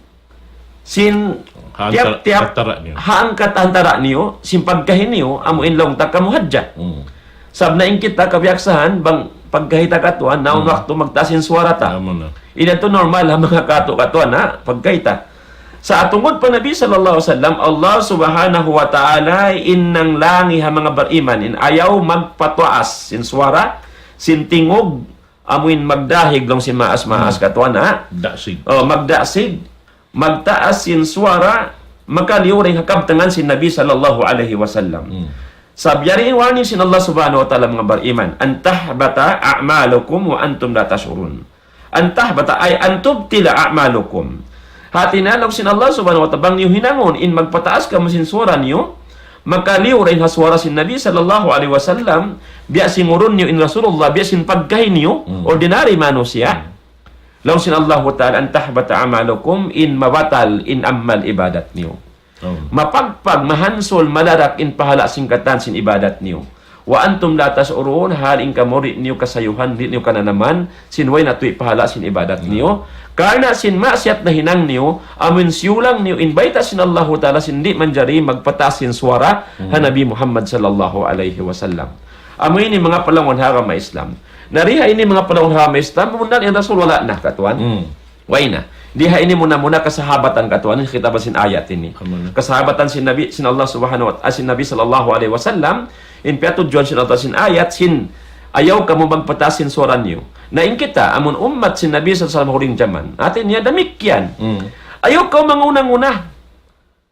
sin Ha antara-, tiyap-tiyap antara niyu. Ha angkat antara niyu, sin pagkahi niyu, amu in laung ta kamu hadja. Hmm. Sabab na in kita kabiyaksahan, bang pagkahi ta katuan, naun Hmm. waktu magtaas in suwara ta. Amu na. Ini tu normal ha manga katu-katuan, ha? Pagkahi ta. Sa' tungud pa Nabi sallallahu alayhi wasallam, Allah Subhanahu wa Ta'ala in nanglangi ha manga bariman, in ayaw magpataas sin suwara, sin tingug, amu in magdahig laung sin maas-maas Hmm. katuan, ha? Dasig. Oh, magdasig, magtaas sin suwara, makaliyu dayn ha kabtangan sin Nabi sallallahu alayhi wasallam. Hmm. Sabab yari in warning sin Allah Subhanahu wa Ta'ala manga bariman, أن تحبط أعمالكم وأنتم لا تشعرون. أن تحبط أي أن تبطل أعمالكم. Hati niya laung sin Allah Subhanahu wa Ta'ala, bang niyu hinangun in magpataas kamu sin suwara niyu, makaliyu dayn ha suwara sin Nabi sallallahu alayhi wasallam, biya' sin ngurun niyu in Rasulullah, biya' sin pagkahi niyu, Hmm. ordinary manusiya'. Hmm. Laung sin Allahu Ta'ala, أن تحبط أعمالكم, in mabatal in amal ibadat niyu. Oh. Mapagpag, mahansul, malarak in pahala' sin katan sin ibadat niyu. وأنتم لا تشعرون, hal in kamu di' niyu kasayuhan, di' niyu kananaman, sin way na tuwi' pahala' sin ibadat Hmm. niyu. Karna' sin maksiyat nahinang niyu, amu in siyulang niyu, in bayta' sin Allahu Ta'ala sin di' manjari magpataas sin suwara, Hmm. ha Nabi Muhammad sallallahu alayhi wasallam. Amu ini manga palawan ha agama Islam. Na di ha ini manga palawan ha agama Islam, bunnal in Rasul wala' na katuan. Hmm. Way na. Di ha ini muna-muna kasahabatan katuan, in kitab sin ayat ini. Amu na. Kasahabatan sin Nabi, sin Allah Subhanahu wa Ta'ala, sin Nabi sallallahu alayhi wasallam, in piyatudjuan sin Allah sin ayat, sin ayaw kamu magpataas sin suwara niyu. Na in kita, amun ummat sin Nabi sallallahu alayhi wasallam huring jaman. Hati niya damikkiyan. Hmm. Ayaw kaw manguna-nguna.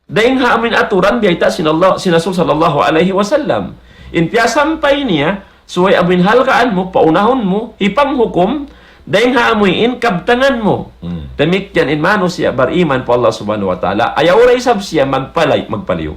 Dayn ha amuin aturan biyayta' sin Allah, sin Rasul sallallahu alayhi wasallam. In piyasampay niya, subay amuin halgaan mu, paunahun mu, hipanghukum, dayn ha amuin kabtangan mu. Hmm. Damikkiyan in manusiya' bariman pa Allah Subhanahu wa Ta'ala, ayaw da isab siya magpalay-, magpaliyu.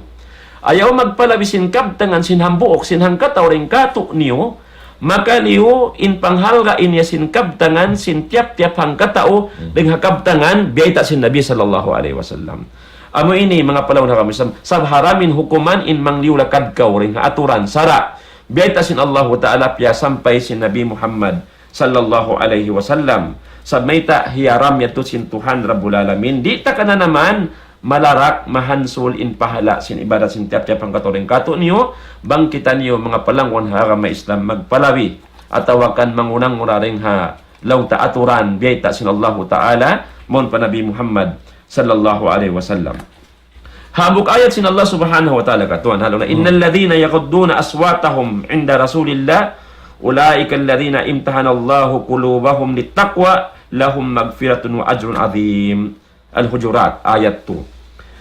Ayaw magpalabi sin kabtangan sin hambuuk, sin hangkatau dayn kātu' niyu, makaliyu in panghalga' niya sin kabtangan sin tiyap-tiyap hangkatau Hmm. dayn ha kabtangan biyayta' sin Nabi sallallahu alayhi wasallam. Amu ini manga palawan ha agama Islam, sabab haram in hukuman in mangliyu lakad kaw dayn ha aturan sara'. Biyayta' sin Allahu Ta'ala piyasampay sin Nabi Muhammad sallallahu alayhi wasallam. Sabab mayta' hiyaram yadtu sin Tuhan Rabbul Alamin. Di' ta kananaman, malarak, mahansul in pahala' sin ibadat sin tiyap-tiyap hangkatau dayn kātu' niyu, bang kitaniyu manga palawan ha agama Islam magpalabi, atawa kan manguna-nguna dayn ha laung ta aturan biyayta' sin Allahu Ta'ala, mawn pa Nabi Muhammad sallallahu alayhi wasallam. Hambuuk ayat sin Allah Subhanahu wa Ta'ala katuan, ha laung niya, Hmm. إن الذين يغضون أصواتهم عند رسول الله أولئك الذين امتحن الله قلوبهم للتقوى لهم مغفرة وأجر عظيم. Al-Hujurat, ayat two.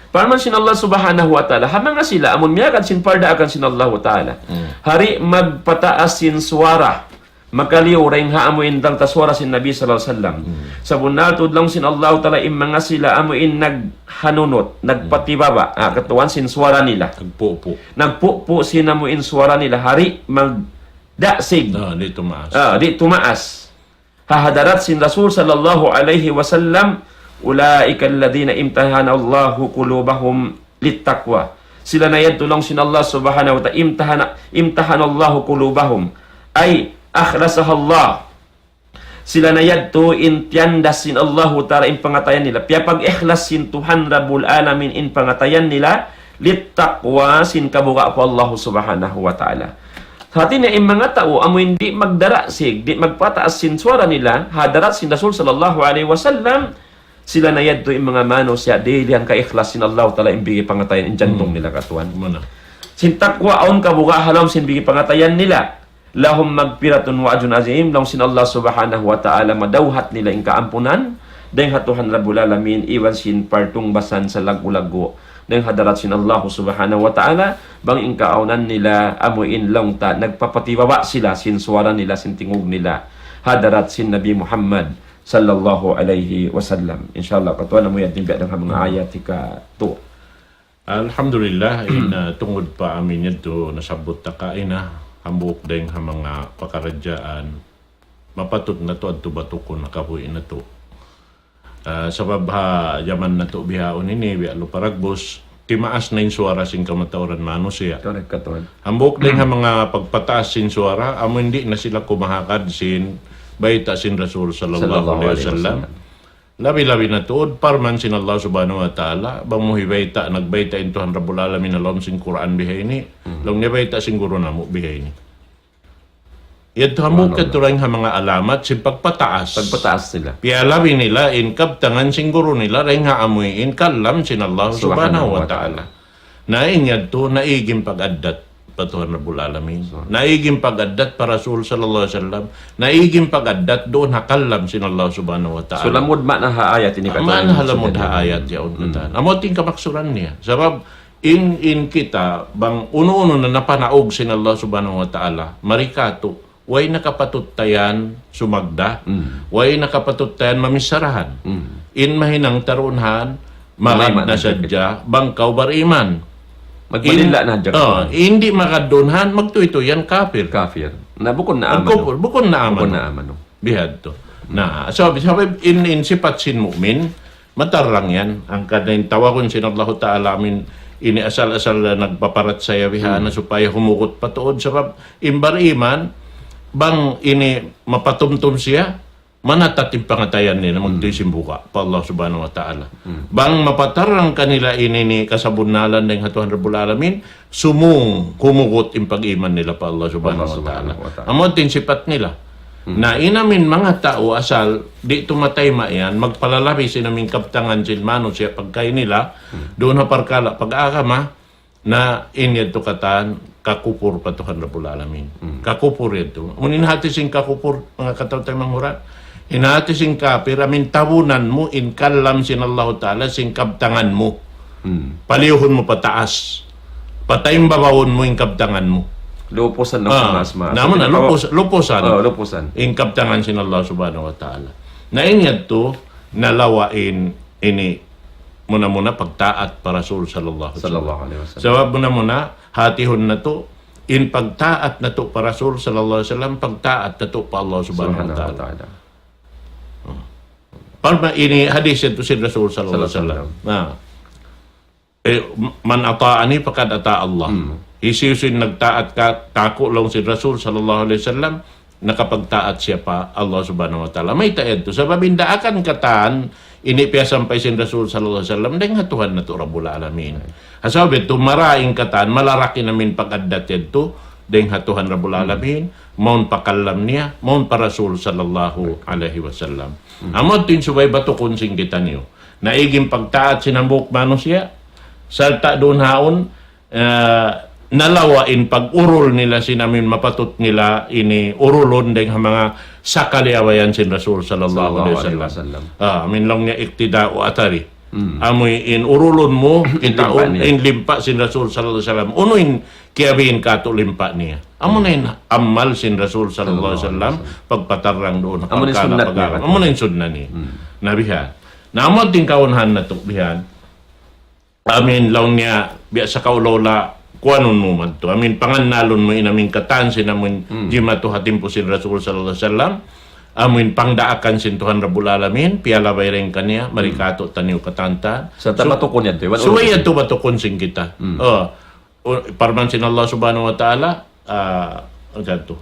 Parman sin Allah Subhanahu wa Ta'ala, ha manga sila, amun miyagad sin pardaakan sin Allahu Ta'ala. Hmm. Di' magpataas sin suwara, makaliyu dayn ha amuin dangka suwara sin Nabi sallallahu alayhi wasallam. Hmm. Sabunnal tuud laung sin Allahu Ta'ala in manga sila amuin naghanunut, nagpatibaba', ah, katuan sin suwara nila. Nagpupu'. Nagpupu' sin amuin suwara nila, di' magdasig. Ah, di' tumaas. Ah, di' tumaas. Ha hadarat sin Rasul sallallahu alayhi wasallam, أولئك الذين امتحن الله قلوبهم للتقوى. Sila na yadtu laung sin Allah Subhanahu wa Ta'ala, امتحن، امتحن الله قلوبهم. أي أخلصها الله. Sila na yadtu in tiyandas sin Allahu Ta'ala in pangatayan nila. Piyapag-ikhlas sin Tuhan Rabbul Alamin in pangatayan nila, للتقوى, sin kabuga' pa Allah Subhanahu wa Ta'ala. Hati niya in manga tau, amu in di' magdarasig, di' magpataas sin suwara nila, ha hadarat sin Rasul sallallahu alayhi wasallam, sila na yadtu in manga manusiya', dihil hangka ikhlas sin Allahu Ta'ala in bigi pangatayan, in jantung Hmm. nila katuan. Mana? Sin taqwa awn kabuga' ha lawm sin bigi pangatayan nila. لهم مغفرة وأجر عظيم, laung sin Allah Subhanahu wa Ta'ala, madawhat nila in kaampunan, dayn ha Tuhan Rabbul Alamin, iban sin partungbasan salaggu'-laggu', dayn ha hadarat sin Allah Subhanahu wa Ta'ala, bang in kaawnan nila, amu in laung ta, nagpapatibaba' sila, sin suwara nila, sin tingug nila, ha hadarat sin Nabi Muhammad, sallallahu alayhi wasallam. Insha Allah, katuan amu yan, timbiya' dayn ha manga Hmm. ayat hikatu. Alhamdulillah, in, ah, tungud pa amu in yadtu nasabbut ta kaina, hambuuk dayn ha manga pakaradjaan, mapatut natu' adtu batukun ha kabuhi' natu'. Ah, sabab ha jaman natu' bihaun ini, biya' lu paragbus, timaas na in suwara sin kamatauran manusiya'. Correct katuan. Hambuuk dayn ha manga pagpataas sin suwara, amu in di' na sila kumahagad sin bayta' sin Rasul sallallahu Sallallahu alayhi alayhi wasallam. wasallam. Labi-labi na tuud, parman sin Allah Subhanahu wa Ta'ala, bang mu hibayta', nagbayta' in Tuhan Rabbul Alamin ha lawm sin Qur'an bihaini, Hmm. laung niya bayta' sin guru namu' bihaini. Yadtu hambuuk Subhanallah. katuran ha manga alamat sin pagpataas. Pagpataas nila. Piyalabi nila in kabtangan sin guru nila, dayn ha amu in kalam sin Allah Subhanahu Subhanahu wa wa Ta'ala. Ta'ala. Na in yadtu, naig in pag-addat pa Tuhan Rabbul Alamin. Subhanallah. Naig in pag-addat pa Rasul sallallahu alayhi wasallam. Naig in pag-addat duun ha kalam sin Allah Subhanahu wa Ta'ala. So, lamud maana ha ayat ini katuan. Maana ha lamud ha ayat yaun Hmm. katuan. Amu in kamaksuran niya. Sabab, in, in kita, bang unu-unu na napanaug sin Allah Subhanahu wa Ta'ala, mari katu', way na kapatut ta yan sumagda, Hmm. way na kapatut ta yan mamisarahan. Hmm. In mahinang ta duun han, magad Iman na na sadja, bang kaw bariman. Magmalilla In, na hadja oh, kaw. Hindi magad duun han, magtuy-tuy yan kafir. Kafir. Na bukun na amanu. Magkupur, bukun na amanu. Bukun na amanu. Bihadtu. Hmm. Na, so, sabab in, in sipat sin mu'min, matarrang yan. Hangkan in tawagun sin Allahu Ta'ala amu in ini asal-asal na nagpaparachaya biha Hmm. na supaya humugut pa tuud. Sabab in bariman, bang ini mapatumtum siya, manatat in pangatayan niya, magtuy Hmm. sin buga' pa Allah Subhanahu wa Ta'ala. Hmm. Bang mapatarrang kanila ini in kasabunnalan dayn ha Tuhan Rabbul Alamin, sumung, humugut in pag-iman nila pa Allah Subhanahu Allah wa Ta'ala. Subhanahu wa Ta'ala. Amu in sipat nila. Hmm. Na in amu in manga tau asal, di' tumatayma' yan, magpalalabi sin amu in kabtangan sin manusiya' pagkahi nila, Hmm. duun ha parkala' pag-agama, na in yadtu katan, kakupur pa Tuhan Rabbul Alamin. Hmm. Kakupur yadtu. Amu in hati sin kakupur, manga kataw-taymanghuran. In hati sin kafir, amu in tabunan mu, in kalam sin Allahu Ta'ala, sin kabtangan mu. Hmm. Paliyuhun mu pataas. Patayimbabawun mu in kabtangan mu. Lupusan na Ah, pataas, ma-, namun na, pataas. Lupus-, lupusan. Oh, lupusan. In kabtangan sin Allah Subhanahu wa Ta'ala. Na in yadtu, nalawa' in, ini, muna-muna pagtaat pa Rasul sallallahu alayhi wasallam. Sallallahu alayhi wasallam. Sabab muna-muna, hatihun natu', in pagtaat natu' pa Rasul sallallahu alayhi wasallam, pagtaat natu' pa Allah Subhanahu wa Ta'ala. Subhanahu wa Ta'ala. Hmm. Parma ini hadis yadtu sin Rasul sallallahu alayhi wasallam. Sallallahu alayhi wasallam. Na. Eh, من أطاعني فقد أطاع الله. Hmm. Hisiyu-siyu in nagtaat ka, kaku' laung sin Rasul sallallahu alayhi wasallam, nakapagtaat siya pa Allah Subhanahu wa Ta'ala. Mayta' yadtu? Sabab in daakan katan, ini piyasampay sin Rasul sallallahu alayhi wasallam, dayn ha Tuhan natu' Rabbul Alamin. Right. Ha sabab yadtu, marayaw katan, malarak in amu in pag-addat yadtu, dayn ha Tuhan Rabbul Hmm. Alamin, mawn pa kalam niya, mawn pa Rasul sallallahu alayhi wasallam. Hmm. Amu yadtu in subay batukun sin kitaniyu. Naig in pagtaat sin hambuuk manusiya', sarta' duun haun, eh, nalawa' in pag-urul nila sin amu in mapatut nila ini urulun dayn ha manga sakaliawayan sin Rasul sallallahu alayhi wasallam. Sallallahu alayhi wasallam. Ah, amu in laung niya iqtida'u athari. Hmm. Amu in urulun mu, in limpa' niya. In limpa' sin Rasul sallallahu alayhi wasallam. Unu in kiyabihin katu' limpa' niya. Amu na in amal sin Rasul sallallahu alayhi wasallam, Sallallahu alayhi wasallam. Pagpatarrang duun, Amu na in pagkala sunnat niya pagkala. katu'. Amu na in sunnat niya. Hmm. Na bihan. Na amu in tingkaunahan natu' bihan. Amu in laung niya, biya' sa kaula-ula, kuanun mu madtu. Amu in pangannalun mu in amu in katan sin amu in Hmm. jimatu ha timpu sin Rasul sallallahu alayhi wasallam. amuin pangdaakan sin Tuhan Rabbul Alamin, piyalabay dayn kaniya, mari katu' taniyu katantan. Sa' ta batukun yadtu, iban subay yadtu batukun sin kita. Hmm. Oh. U-, parman sin Allah Subhanahu wa Ta'ala, ah, unu yadtu?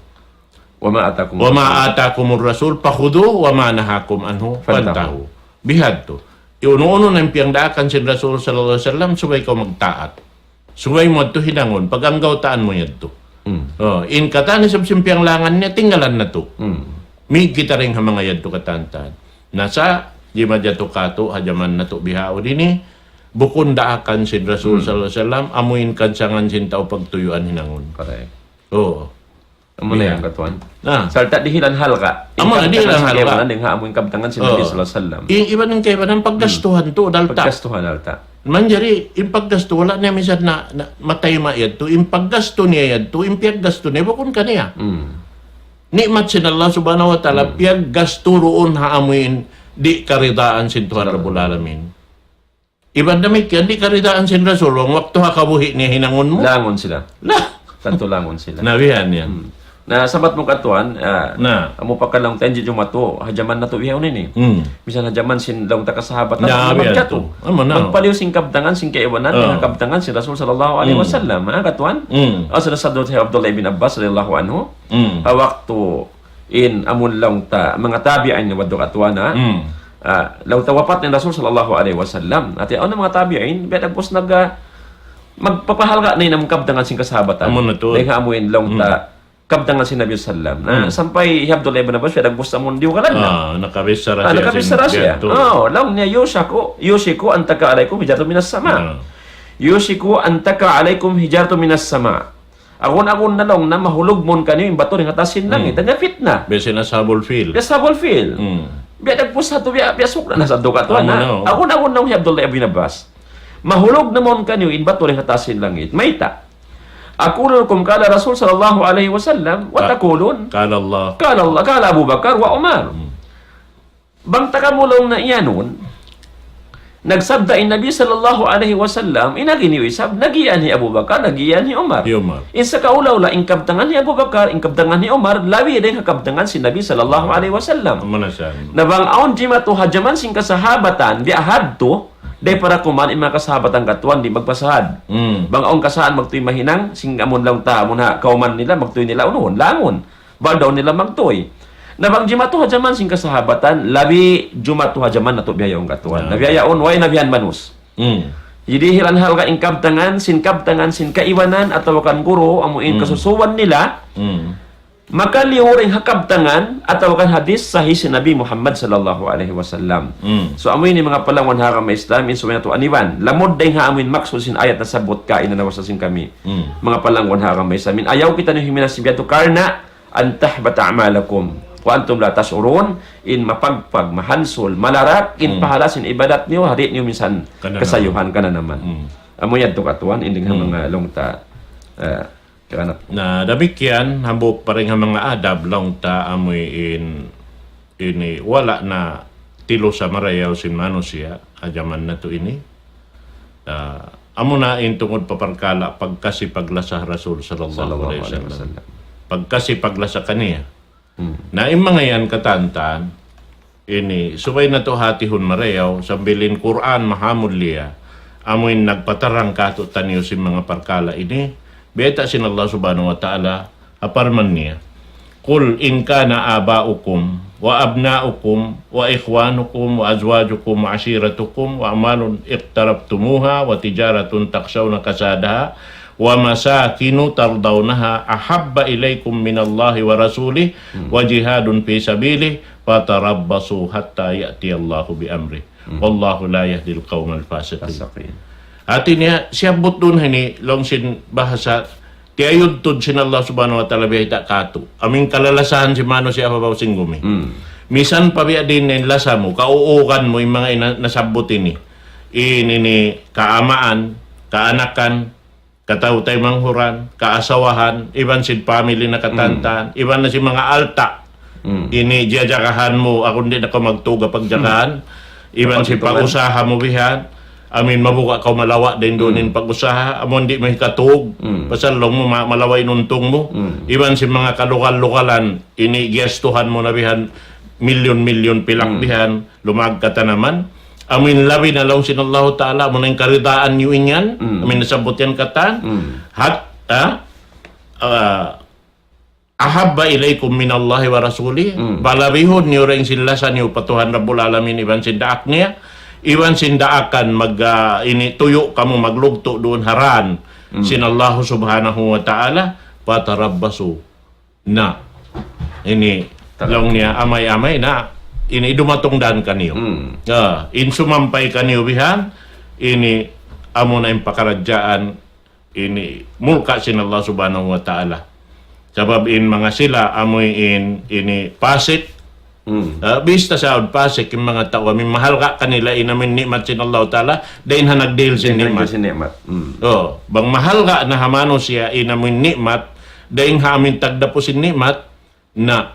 وما آتاكم وما آتاكم الرسول فخذوه وما نهاكم عنه فانتهوا. فانتهوا. Bihadtu. Unu-unu na in piyangdaakan sin Rasul sallallahu alayhi wasallam, subay kaw magtaat. Subay mu yadtu hinangun, pag-anggawtaan mu yadtu. Hmm. Oh, in katan isab sin piyanglangan niya, tinggalan natu'. Hmm. Mīg kita dayn ha manga yadtu katantan. Na sa', di' majatu katu', ha jaman natu' bihaun ini, bukun daakan sin Rasul Hmm. sallallahu alayhi wasallam, amuin kansangan sin tau pagtuyuan hinangun. Correct. Oo. Amu na yan, katuan. Na. Sarta' dihilan halga'. Amu na, dihilan halga'. Kaibanan dayn ha amu in kabtangan sin Nabi sallallahu alayhi wasallam. I-, iban in kaibanan paggastuhan tu, dalta'. Paggastuhan, dalta'. Manjari, in paggastu, wala' niya misan na, na, matay ma yadtu, in paggastu niya yadtu, in piyaggastu niya, bukun kaniya. Hmm. Ni'mat sin Allah subhanahu wa ta'ala, piyaggastu duun ha amuin, di' karidaan sin Tuhan Rabbul Alamin. Iban damikkiyan, di' karidaan sin Rasul, bang waktu ha kabuhi' niya hinangun mu. Langun sila. Lah. Tantu langun sila. Na, bihan yan. Hmm. Na, sabat mu katuan, ah, na. Amu pa ka laung ta in jumatu, ha jaman natu' bihaun ini. Hmm. Misan ha jaman sin laung ta kasahabatan, na, bihan tu. Amu na. Magpaliyu sin kabtangan, sin kaibanan, ha kabtangan sin Rasul sallallahu alayhi wasallam. Ha, katuan? Hmm. Aw, sa' nasabbut hi Abdullah ibn Abbas radiyallahu anhu. Hmm. Ha waktu in amun laung ta manga tabi'in na wadtu katuan na. Hmm. Ah, laung ta wapat na in Rasul sallallahu alayhi wasallam. Hati awn na manga tabi'in, biya' dagbus nag-, ah, magpapahalga' na in amun kabtangan sin kasahabatan. Amun na tu. Dayn ha amun laung ta kabtangan sin Nabi sallam. Na, sampay hi Abdullah ibn Abbas, biya' dagbus amun diyugalan na. Ah, nakabichara siya. Ah, nakabichara siya. Oh, laung niya, يوشك، يوشك أن تقع عليكم حجارة من السماء. Ah. يوشك أن تقع عليكم حجارة من السماء. Agun-agun na laung na mahulug mawn kaniyu in batu dayn ha taas sin langit. Hmm. Hangkan fitna. Biya' sin Ashabul Fil. Biya' Ashabul Fil. Hmm. Biya' dagbus hatu, biya', biya' sukra na sa' duka tu, amun na. Agun-agun na hi Abdullah ibn Abbas. Mahulug na mawn kaniyu in batu dayn ha taas sin langit. Mayta'? أقول لكم قال رسول صلى الله عليه وسلم، وتقولون قال الله. قال الله، قال أبو بكر وعمر. Hmm. Bang ta kamu laung na iyanun, nagsabda in Nabi sallallahu alayhi wasallam, in agi niyu isab, nag-iyan hi Abu Bakar, nag-iyan hi Umar. Hi Umar. In sakaula-ula, in kabtangan hi Abu Bakar, in kabtangan hi Umar, labi dayn ha kabtangan sin Nabi sallallahu alayhi wasallam. Amu na siya. Na bang awn jimatu ha jaman sin kasahabatan, biya' hadtu, dayn para kuman in manga kasahabatan katuan di' magpasahad. Hmm. Bang awn kasahan magtuy mahinang, sin amun laung ta, amun ha, kawman nila, magtuy nila, unuhun, langun. Bang daw nila magtuy. Na bang jimatu ha jaman sin kasahabatan, labi jimatu ha jaman natu' bihaun katuan. Na. Na bihaun, way na bihan manus. Hmm. Jadi, dihilan halga' in kabtangan, sin kabtangan, sin kaibanan, atawa kan guru, amu in kasusuwan nila, makaliyu dayn ha kabtangan, atawa kan hadis sahih sin Nabi Muhammad sallallahu alayhi wasallam. Hmm. So, amu ini manga palangun ha agama Islam, in subay natu' aniban. Lamud dayn ha amu in maksud sin ayat nasabbut kaina na wasa sin kami. Hmm. Manga palangun ha agama Islam. In ayaw kitaniyu huminas sin biya' tu karna' أن تحبط أعمالكم وأنتم لا تشعرون, in mapagpag, mahansul, malarak, in pahala sin ibadat niyu, di' niyu minsan kasayuhan kananaman. Hmm. Amu yadtu katuan, in dayn ha manga laung ta, eh, kaganapan. Na damikkiyan, hambuuk pa dayn ha manga adab laung ta amu in ini wala' na tilusa marayaw sin manusiya', ha jaman natu' ini. Ah, amuna in tungud pa parkala' pagkasi paglasa Rasul sallallahu alayhi wasallam. Pagkasi paglasa kaniya. Hmm. Na in manga yan katantan, ini, subay natu' hatihun marayaw, sambil in Qur'an mahamulliya, amu in nagpatarang katu'taniyu sin manga parkala' ini, bayta' sin Allah subhanahu wa ta'ala, ha parman niya, قل إن كان آباؤكم وأبناؤكم وإخوانكم وأزواجكم وعشيرتكم وأموال اقترفتموها وتجارة تخشون كسادها ومساكن ترضونها أحب إليكم من الله ورسوله وجهاد في سبيله فتربصوا حتى يأتي الله بأمره والله لا يهدي القوم الفاسقين. Hati niya, siyabbut duun ini, laung sin bahasa, tiyayudtud sin Allah subhanahu wa ta'ala biya' ta katu'. Amu in kalalasahan sin manusiya' ha babaw sin gumi. Hmm. Misan pa biya' diin in lasa mu, kauugan mu, in manga ina-, nasabbut ini. In ini, kaamaan, kaanakan, kataw-taymanghuran, kaasawahan, iban sin family na katantan, iban na sin manga alta'. Hmm. Ini jiyajagahan mu, aku di' na kaw magtuga pagjagahan. Hmm. Iban sin pag-usaha mu bihan. Amin mabuga' kaw malawa' dayn duun in pag-usaha. Amun di' mu hikatug. Hmm. Pasal laung mu ma-, malawa' in untung mu. Hmm. Iban sin manga kalugal-lugalan, ini giyastuhan mu na bihan. milyon-milyon pilak bihan, lumag katanaman. Amuin labi na laung sin Allahu Ta'ala, amuin karidaan niyu in yan, amuin nasabbut yan katan. Hat, ha? Ah, ahabba ilaykum minallahi wa rasulih, palabihun niyu dayn sin lasa niyu pa Tuhan Rabbul Alamin iban sin daak niya, iban sin daakan mag, ah, ini tuyu' kamu maglugtu' duun ha dan sin Allahu Subhanahu wa Ta'ala, fatarabbasu. Na, ini laung niya amay-amay na, ini dumatung dan kaniyu. Ah, in sumampay kaniyu bihan, ini amuna in pakaradjaan ini mulka' sin Allah Subhanahu wa Ta'ala. Sabab in manga sila amuin ini pasik. Ah, bista sa awn pasik in manga tau amuin mahalga' kanila in amuin ni'mat sin Allah Ta'ala, dayn ha nagdihil sin ni'mat. Sin ni'mat. Oh, bang mahalga' na ha manusiya' in amuin ni'mat, dayn ha amuin tagdapu sin ni'mat, na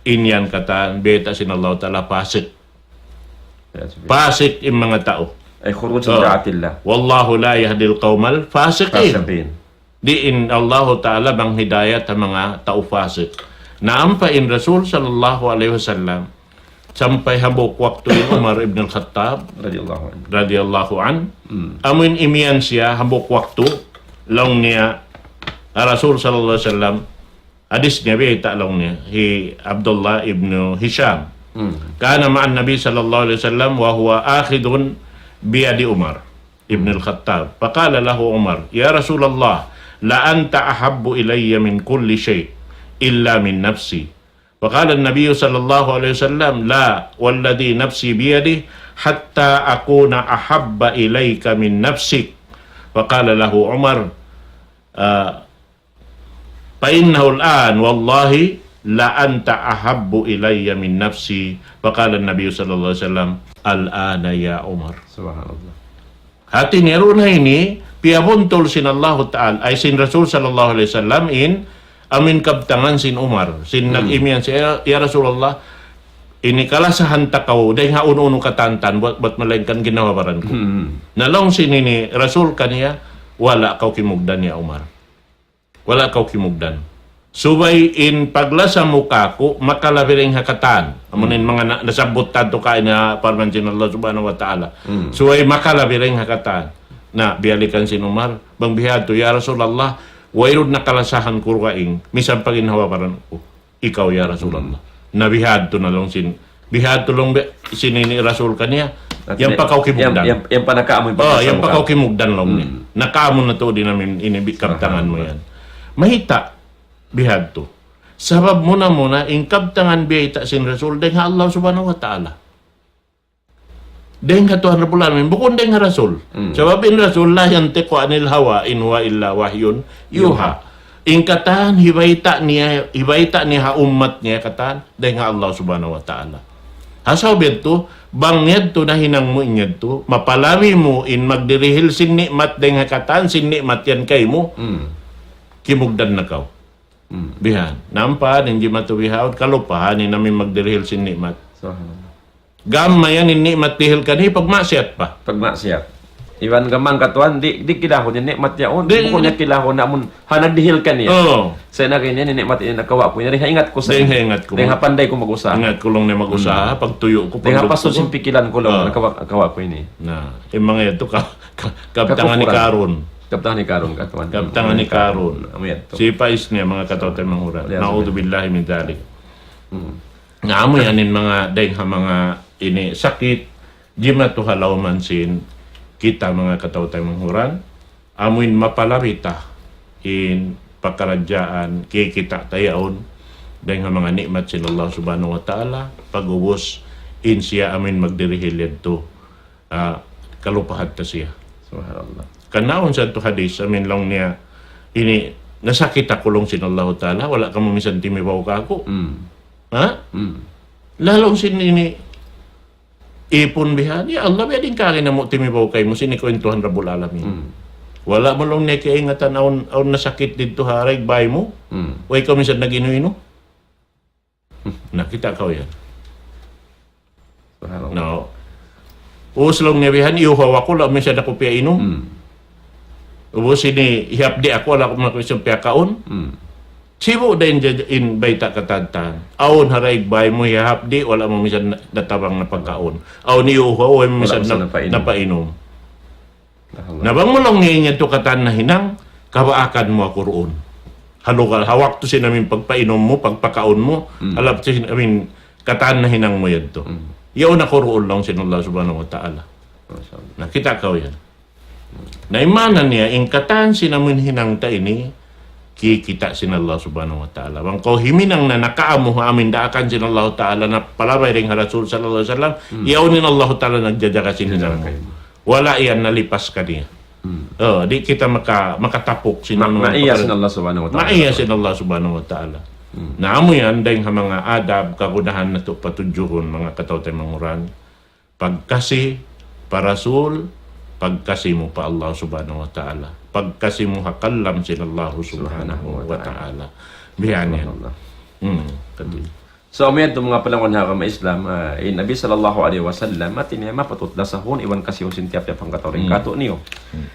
in yan katan, bayta' sin Allah Ta'ala pasik. Pasik in manga tau. أي خروج عن طاعة الله. والله لا يهدي القوم الفاسقين. Fasiqin. Di' in Allahu Ta'ala bang hidayat ha manga tau fasik. Na ampa in Rasul sallallahu alayhi wasallam, sampay hambuuk waktu in Umar ibn al-Khattab, رضي الله عنه. Radiyallahu anhu, amuin imiyan siya hambuuk waktu, laung niya, ah, Rasul sallallahu alayhi wasallam, hadis niya, bayta' laung niya, hi Abdullah ibn Hisham. كان مع النبي صلى الله عليه وسلم وهو آخذ بيد عمر بن الخطاب. فقال له عمر: يا رسول الله، لأنت أحب إلي من كل شيء إلا من نفسي. فقال النبي صلى الله عليه وسلم: لا، والذي نفسي بيده، حتى أكون أحب إليك من نفسك. فقال له عمر، آه، فإنه الآن والله لأنت أحب إلي من نفسي. فقال النبي صلى الله عليه وسلم: الآن يا عمر. سبحان الله. Hati niya duun ha ini, piyabuntul sin Allahu Ta'ala, ay sin Rasul sallallahu alayhi wasallam in, amuin kabtangan sin Umar, sin nag-imiyan siya, "Ya, ya Rasulullah, ini kalasahan ta kaw, dayn ha unu-unu katan, buat, buat malaingkan ginhawa-baran ku." Na laung sin ini Rasul kaniya, "Wala' kaw kimugdan ya Umar." Wala' kaw kimugdan. Subay in paglasa mu kāku', makalabi dayn ha katan. Amu na in manga na-, nasabbut tantu kaina parman sin Allah Subhanahu wa Ta'ala. Subay makalabi dayn ha katan. Na, biyalikan sin Umar, bang bihadtu, "Ya Rasulullah, wayruun na kalasahan ku dugaing, misan pa ginhawa-baran ku. Ikaw, ya Rasulullah." Na bihadtu na laung sin Bihadtu laung bi-, sin ini Rasul kaniya, yan pa kaw kimugdan. Yan, yan, yan pa nakaamu in pagkasangka. Oh, yan pa kaw kimugdan laung niya. Nakaamu na tuud in amuin ini bi-, kabtangan mu yan. Mayta', bihadtu. Sabab muna-muna, in kabtangan biyayta' sin Rasul, dayn ha Allah Subhanahu wa Ta'ala. Dayn ha Tuhan Rabbul Alamin, bukun dayn ha Rasul. Sabab in Rasul, لا ينطق عن الهوى إن هو إلا وحي يوحى. In katan hibayta' niya, hibayta' niya ha ummat niya katan, dayn ha Allah Subhanahu wa Ta'ala. Ha sabab yadtu, bang yadtu nahinang mu in yadtu, mapalabi mu in magdirihil sin ni'mat dayn ha katan sin ni'mat yan kaymu, kimugdan na kaw. Bihan. Nampa, in jimatu bihaun, kalupahan in amuin magdirihil sin ni'mat. Subhanallah. Gam mayan in ni'mat dihil kaniya, pagmaksiyat pa. Pagmaksiyat. Iban gam katuan, di', di' kilahun in ni'mat yaun. Di', bukun niya kilahun, amun ha nagdihil kaniya. Oo. Sa' in ni'mat ini nakawa' ku, ini ha ingat ku sa'. Dayn ha ingat ku. Dayn ha panday ku mag-usaha. Ingat ku laung niya mag-usaha, pagtuyu' ku, dayn ha pagluto pasus ku. Sin pikilan ku laung, nakawa', nakawa' ku ini. Na, in manga yadtu ka, ka, kabtangan hi Karun. Kabtangan hi Karun, katuan. Kabtangan hi Karun. Amu yadtu. Siya pa isniya, manga kataw-taymanghuran. Na'udhu billahi min dhalik. Na amu yan in manga, dayn ha manga ini sakit, jimatu ha lawm sin kita manga kataw-taymanghuran, amuin mapalabi ta in pakaradjaan, kikita' ta yaun, dayn ha manga ni'mat sin Allah Subhanahu wa Ta'ala, pag'ubus in siya amuin magdirihil yadtu, ah, kalupahan ta siya. Subhanallah. Kan awn sadtu hadis, amuin laung niya, ini, nasakit aku laung sin Allahu Ta'ala, wala' kamu minsan timibaw kāku'. Ha? Laung sin ini, ipun bihan, ya Allah, biya' diin kaagi namu' timibaw kaymu, sin ikaw in Tuhan Rabbul Alamin. Wala' mu laung niya kaingatan awn, awn nasakit didtu ha dagbay mu. Way kaw minsan nag-inu-inu. Na, kita' kaw yan. Subhanallah. Na, ubus laung niya bihan, iyuhaw aku, wala' minsan aku piyainum. Ubus ini, hiyapdi' aku, wala' aku minsan piyakaun. Sibu' da in, in bayta' katan-katan. Awn ha daig bāy mu hiyahapdi', wala' mu misan na-, natabang na pagkaun. Awn iyuha', wala' mu misan na-, napainum. Na bang mu laung niya yadtu katan nahinang, kabaakan mu aku duun. Ha lugal, ha waktu sin amin pagpainum mu, pagpakaun mu, halap sin amin katan nahinang mu yadtu. Yaun aku duun laung sin Allah Subhanahu wa Ta'ala. Na kita' kaw yan. Na in maana niya, in katan sin amin hinang ta ini, kikita' sin Allah Subhanahu wa Ta'ala. Bang kaw himinang na nakaamu ha amin daakan sin Allah Ta'ala, na palabay dayn ha Rasul sallallahu alayhi wasallam, yaun in Allah Ta'ala nagjajaga sin hinang mu. Wala' yan nalipas kaniya. Oh, di' kita maka-, makatapuk sin maiya sin Allah Subhanahu wa Ta'ala. Maiya sin Allah Subhanahu wa Ta'ala. Na amu yan, dayn ha manga adab, kagunahan natu' patudjuhun, manga kataw-taymanghuran. Pagkasi pa Rasul, pagkasi mu pa Allah Subhanahu wa Ta'ala. Pagkasi mu ha kalam sin Allah Subhanahu wa Ta'ala. Biya' yan. Subhanallah. Hmm. So, amu yan manga palangun ha agama Islam, ah, in Nabi sallallahu alayhi wasallam, hati niya mapatut lasahun, iban kasihun sin tiyap-tiyap hangkatau dayn kātu'niyu.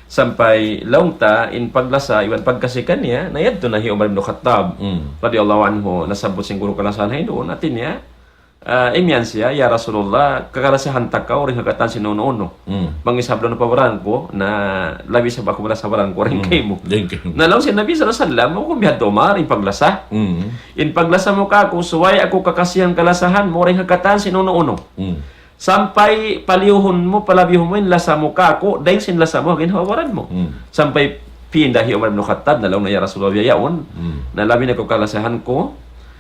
Sampay laung ta, in paglasa, iban pagkasi kaniya, na yadtu na hi Umar ibn Khattab, radiyallahu anhu, nasabbut sin guru kalasahan ha yan duun, hati niya, ah, imiyan siya, "Ya Rasulullah, kakalasahan ta kaw dayn ha katan sin unu-unu. Bang isab laung na pa baran ku, na labi isab aku malasa baran ku dayn kaymu." Na laung sin Nabi sallallahu alayhi wasallam, "Hukum biya' ha yan, Umar, in paglasa. In paglasa mu kāku', subay aku kakasihan kalasahan mu dayn ha katan sin unu-unu. Sampay paliyuhun mu, palabihun mu in lasa mu kāku', dayn sin lasa mu ha ginhawa-baran mu." Sampay pinda hi Umar ibn Khattab, na laung niya, "Ya Rasulullah, biya' yaun. Na labi na aku kalasahan ku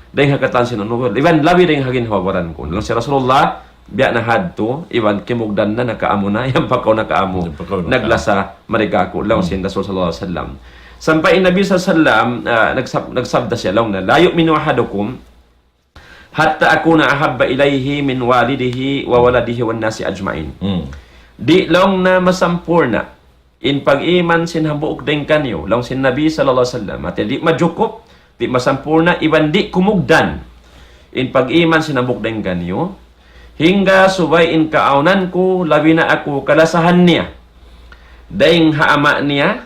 dayn ha katan sin unu, iban labi dayn ha ginhawa-baran ku." Na laung sin Rasulullah, "Biya' na hadtu, iban kimugdan na, nakaamu na, yan pa kaw nakaamu. Yan pa kaw nakaamu. Naglasa mari kāku'," laung sin Rasul sallallahu alayhi wasallam. Sampay in Nabi sallallahu alayhi wasallam, ah, nagsab-, nagsabda siya, laung niya, "لا يؤمن أحدكم حتى أكون أحب إليه من والده وولده والناس أجمعين." Di' laung niya masampurna' in pag-iman sin hambuuk dayn kaniyu, laung sin Nabi sallallahu alayhi wasallam. Hati di' majukup, di' masampurna', iban di' kumugdan in pag-iman sin hambuuk dayn kaniyu, hangga subay in kaawnan ku, labi na aku kalasahan niya dayn ha ama' niya,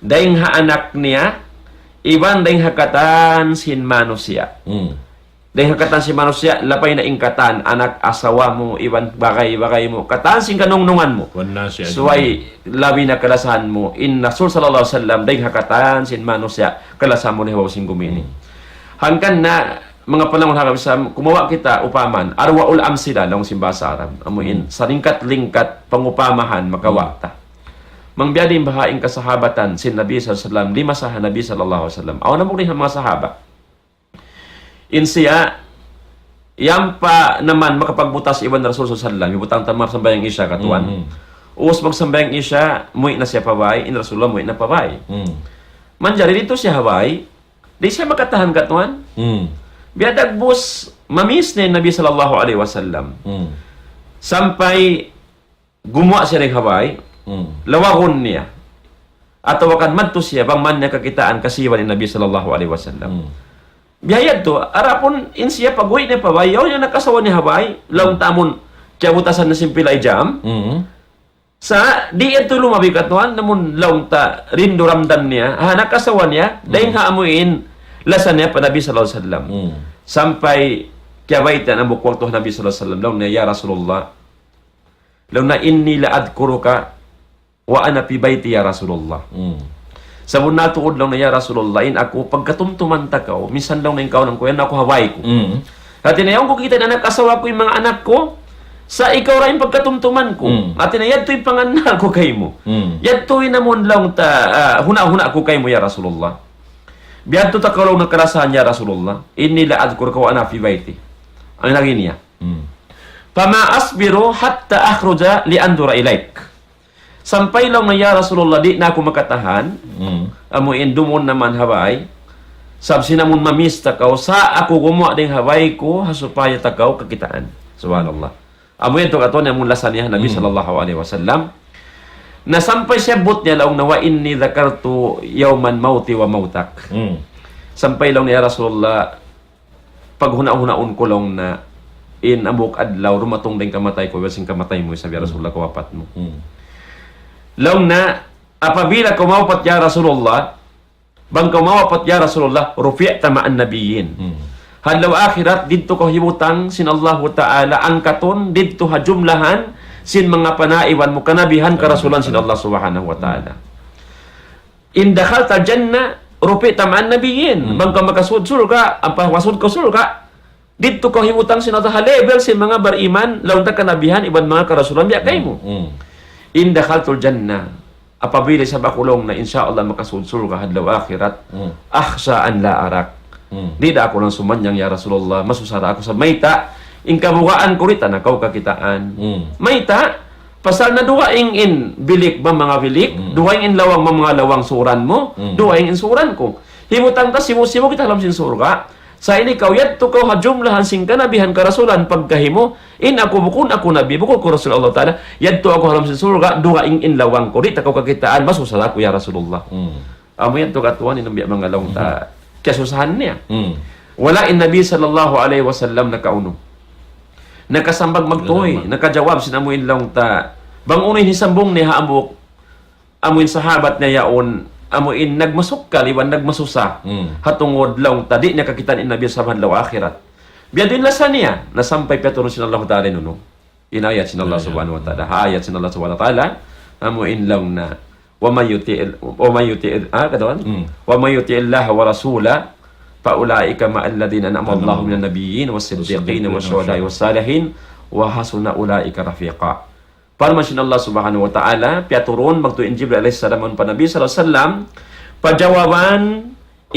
dayn ha anak niya, iban dayn ha katan sin manusiya'. Dayn ha katan sin manusiya', lapay na in katan, anak, asawa mu, iban bagay-bagay mu, katan sin kanungnungan mu. Subay labi na kalasahan mu in Rasul sallallahu alayhi wasallam, dayn ha katan sin manusiya', kalasahan mu na ha babaw sin gumi ini. Hangkan na, manga palangun ha agama Islam, kumawa' kita upaman, arwa'ul amsila, laung sin bahasa Arab. Amu in, salingkat-lingkat pangupamahan, makawa' ta. Bang biya' diin baha' in kasahabatan sin Nabi sallallahu alayhi wasallam, limasa ha Nabi sallallahu alayhi wasallam. Awn hambuuk dayn ha manga sahaba. In siya, yan pa naman makapagbutas iban Rasul sallallahu alayhi wasallam, ibutang ta magsambahayang Isya katuan. Ubus magsambahayang Isya, muwi' na siya pa bāy, in Rasulullah muwi' na pa bāy. Manjari didtu siya ha bāy, di' siya makatahan katuan. Biya' dagbus, mamiss na in Nabi sallallahu alayhi wasallam. Sampay gumuwa' siya dayn ha bāy, lawagun niya. Atawa kan madtu siya, bang man niya kakitaan kasihan in Nabi sallallahu alayhi wasallam. Biya' yadtu, adapun in siya pag-uwi' niya pa bāy, yaun in anak asawa niya ha bāy, laung ta amun, kiyabutasan na sin pila ijam. Sa', di' yadtu lumabi katuan, namun laung ta rindu damdam niya, ha anak asawa niya, dayn ha amuin, lasa niya pa Nabi sallallahu alayhi wasallam. Sampay, kiyabayta' na hambuuk waktu ha Nabi sallallahu alayhi wasallam, laung niya, "Ya Rasulullah, laung niya, إني لأذكرك وأنا في بيتي يا رسول الله." Sabunnal tuud laung niya, "Ya Rasulullah, in aku pagkatumtuman ta kaw, minsan laung niya in kaw nang kuyan aku ha bāy ku. Hati niya, yaun ku kita' in anak asawa ku, in manga anak ku, sa' ikaw ra in pagkatumtuman ku. Hati niya, yadtu in pangannal ku kaymu. Yadtu in amun laung ta, ah, huna'-huna' ku kaymu, ya Rasulullah. Biya' hadtu ta kaw laung niya kalasahan, ya Rasulullah. إني لأذكرك وأنا في بيتي." Amu in agi niya. "فما أصبر حتى أخرج لأنظر إليك." Sampay laung niya, "Ya Rasulullah, di' na aku makatahan. Amu in duun na man ha bāy. Sabab sin amun mamiss ta kaw, sa' aku gumuwa' dayn ha bāy ku, ha supaya ta kaw kakitaan." Subhanallah. Amu yadtu katuan amun lasa niya Nabi sallallahu alayhi wasallam. Na sampay siyabbut niya laung niya, "وإني ذكرت يوما موتي وموتك." Sampay laung niya, "Ya Rasulullah, paghuna'-hunaun ku laung niya in hambuuk adlaw dumatung da in kamatay ku, iban sin kamatay mu isab ya Rasulullah, kawapat mu." Laung niya, "Apabila kaw mawpat ya Rasulullah, Bang kaw mawapat, ya Rasulullah, رفعت مع النبيين. Hmm. Ha adlaw akhirat, didtu kaw hibutang sin Allahu Ta'ala, angkatun, didtu ha jumlahan sin manga panaiban mu kanabihan, karasulan sin Allah Subhanahu wa Ta'ala. إن دخلت الجنة رفعت مع النبيين. Hmm. Bang kaw makasud surga', ampa masud kaw surga', didtu kaw hibutang sin Allah ha level sin manga bariman, laung ta kanabihan, iban manga karasulan, biya' kaymu. Hmm. إن دخلت الجنة, apabila isab aku laung na, insya Allah, makasud surga' ha adlaw akhirat. Hmm. أخشى أن لا أراك. Hmm. Di' da aku laung sumannyang, ya Rasulullah, masusa da aku sa mayta', in kabugaan ku di' ta na kaw kakitaan. Hmm. Mayta', pasal na dugaing in bilik bang manga bilik, Hmm. dugaing in lawang bang manga lawang suran mu, Hmm. dugaing in suran ku. Hibutang ta sibu'-sibu' kita ha lawm sin surga'. Sa' ini kaw yadtu kaw ha jumlahan sin kanabihan karasulan pagkahi mu, in aku bukun aku nabi, bukun aku rasul Allah Ta'ala, yadtu aku ha lawm sin surga', dugaing in lawang ku, di' ta kaw kakitaan, masusa da aku, ya Rasulullah. Hmm. Amu yadtu katuan in biya' manga laung ta, Hmm. kiyasusahan niya. Hmm. Wala' in Nabi sallallahu alayhi wasallam nakaunu. Nakasambag magtuy, Salamat. Nakajawab sin amu in laung ta. Bang unu in hisambung niya ha hambuuk, amu in sahabat niya yaun, amu in nagmasukkal iban nagmasusa. Hmm. Ha tungud laung ta, di' niya kakitaan in Nabi sa adlaw akhirat. Biya' diin lasa niya, na sampay piyaturun sin Allah Ta'ala in unu. In ayat sin Allah Subhanahu wa Ta'ala. Ha ayat sin Allah Subhanahu wa Ta'ala, amu in laung na, ومن يطع ال-، ومن يطع ال-، ah, katuan? Hmm. ومن يطع الله ورسوله فأولئك مع الذين أنعم الله من النبيين والصديقين والشهداء والصالحين وحسن أولئك رفيقا. Parman sin Allah Subhanahu wa Ta'ala, piyaturun magtuy in Jibril alayhi salam pa Nabi sallallahu alayhi wasallam, pajawaban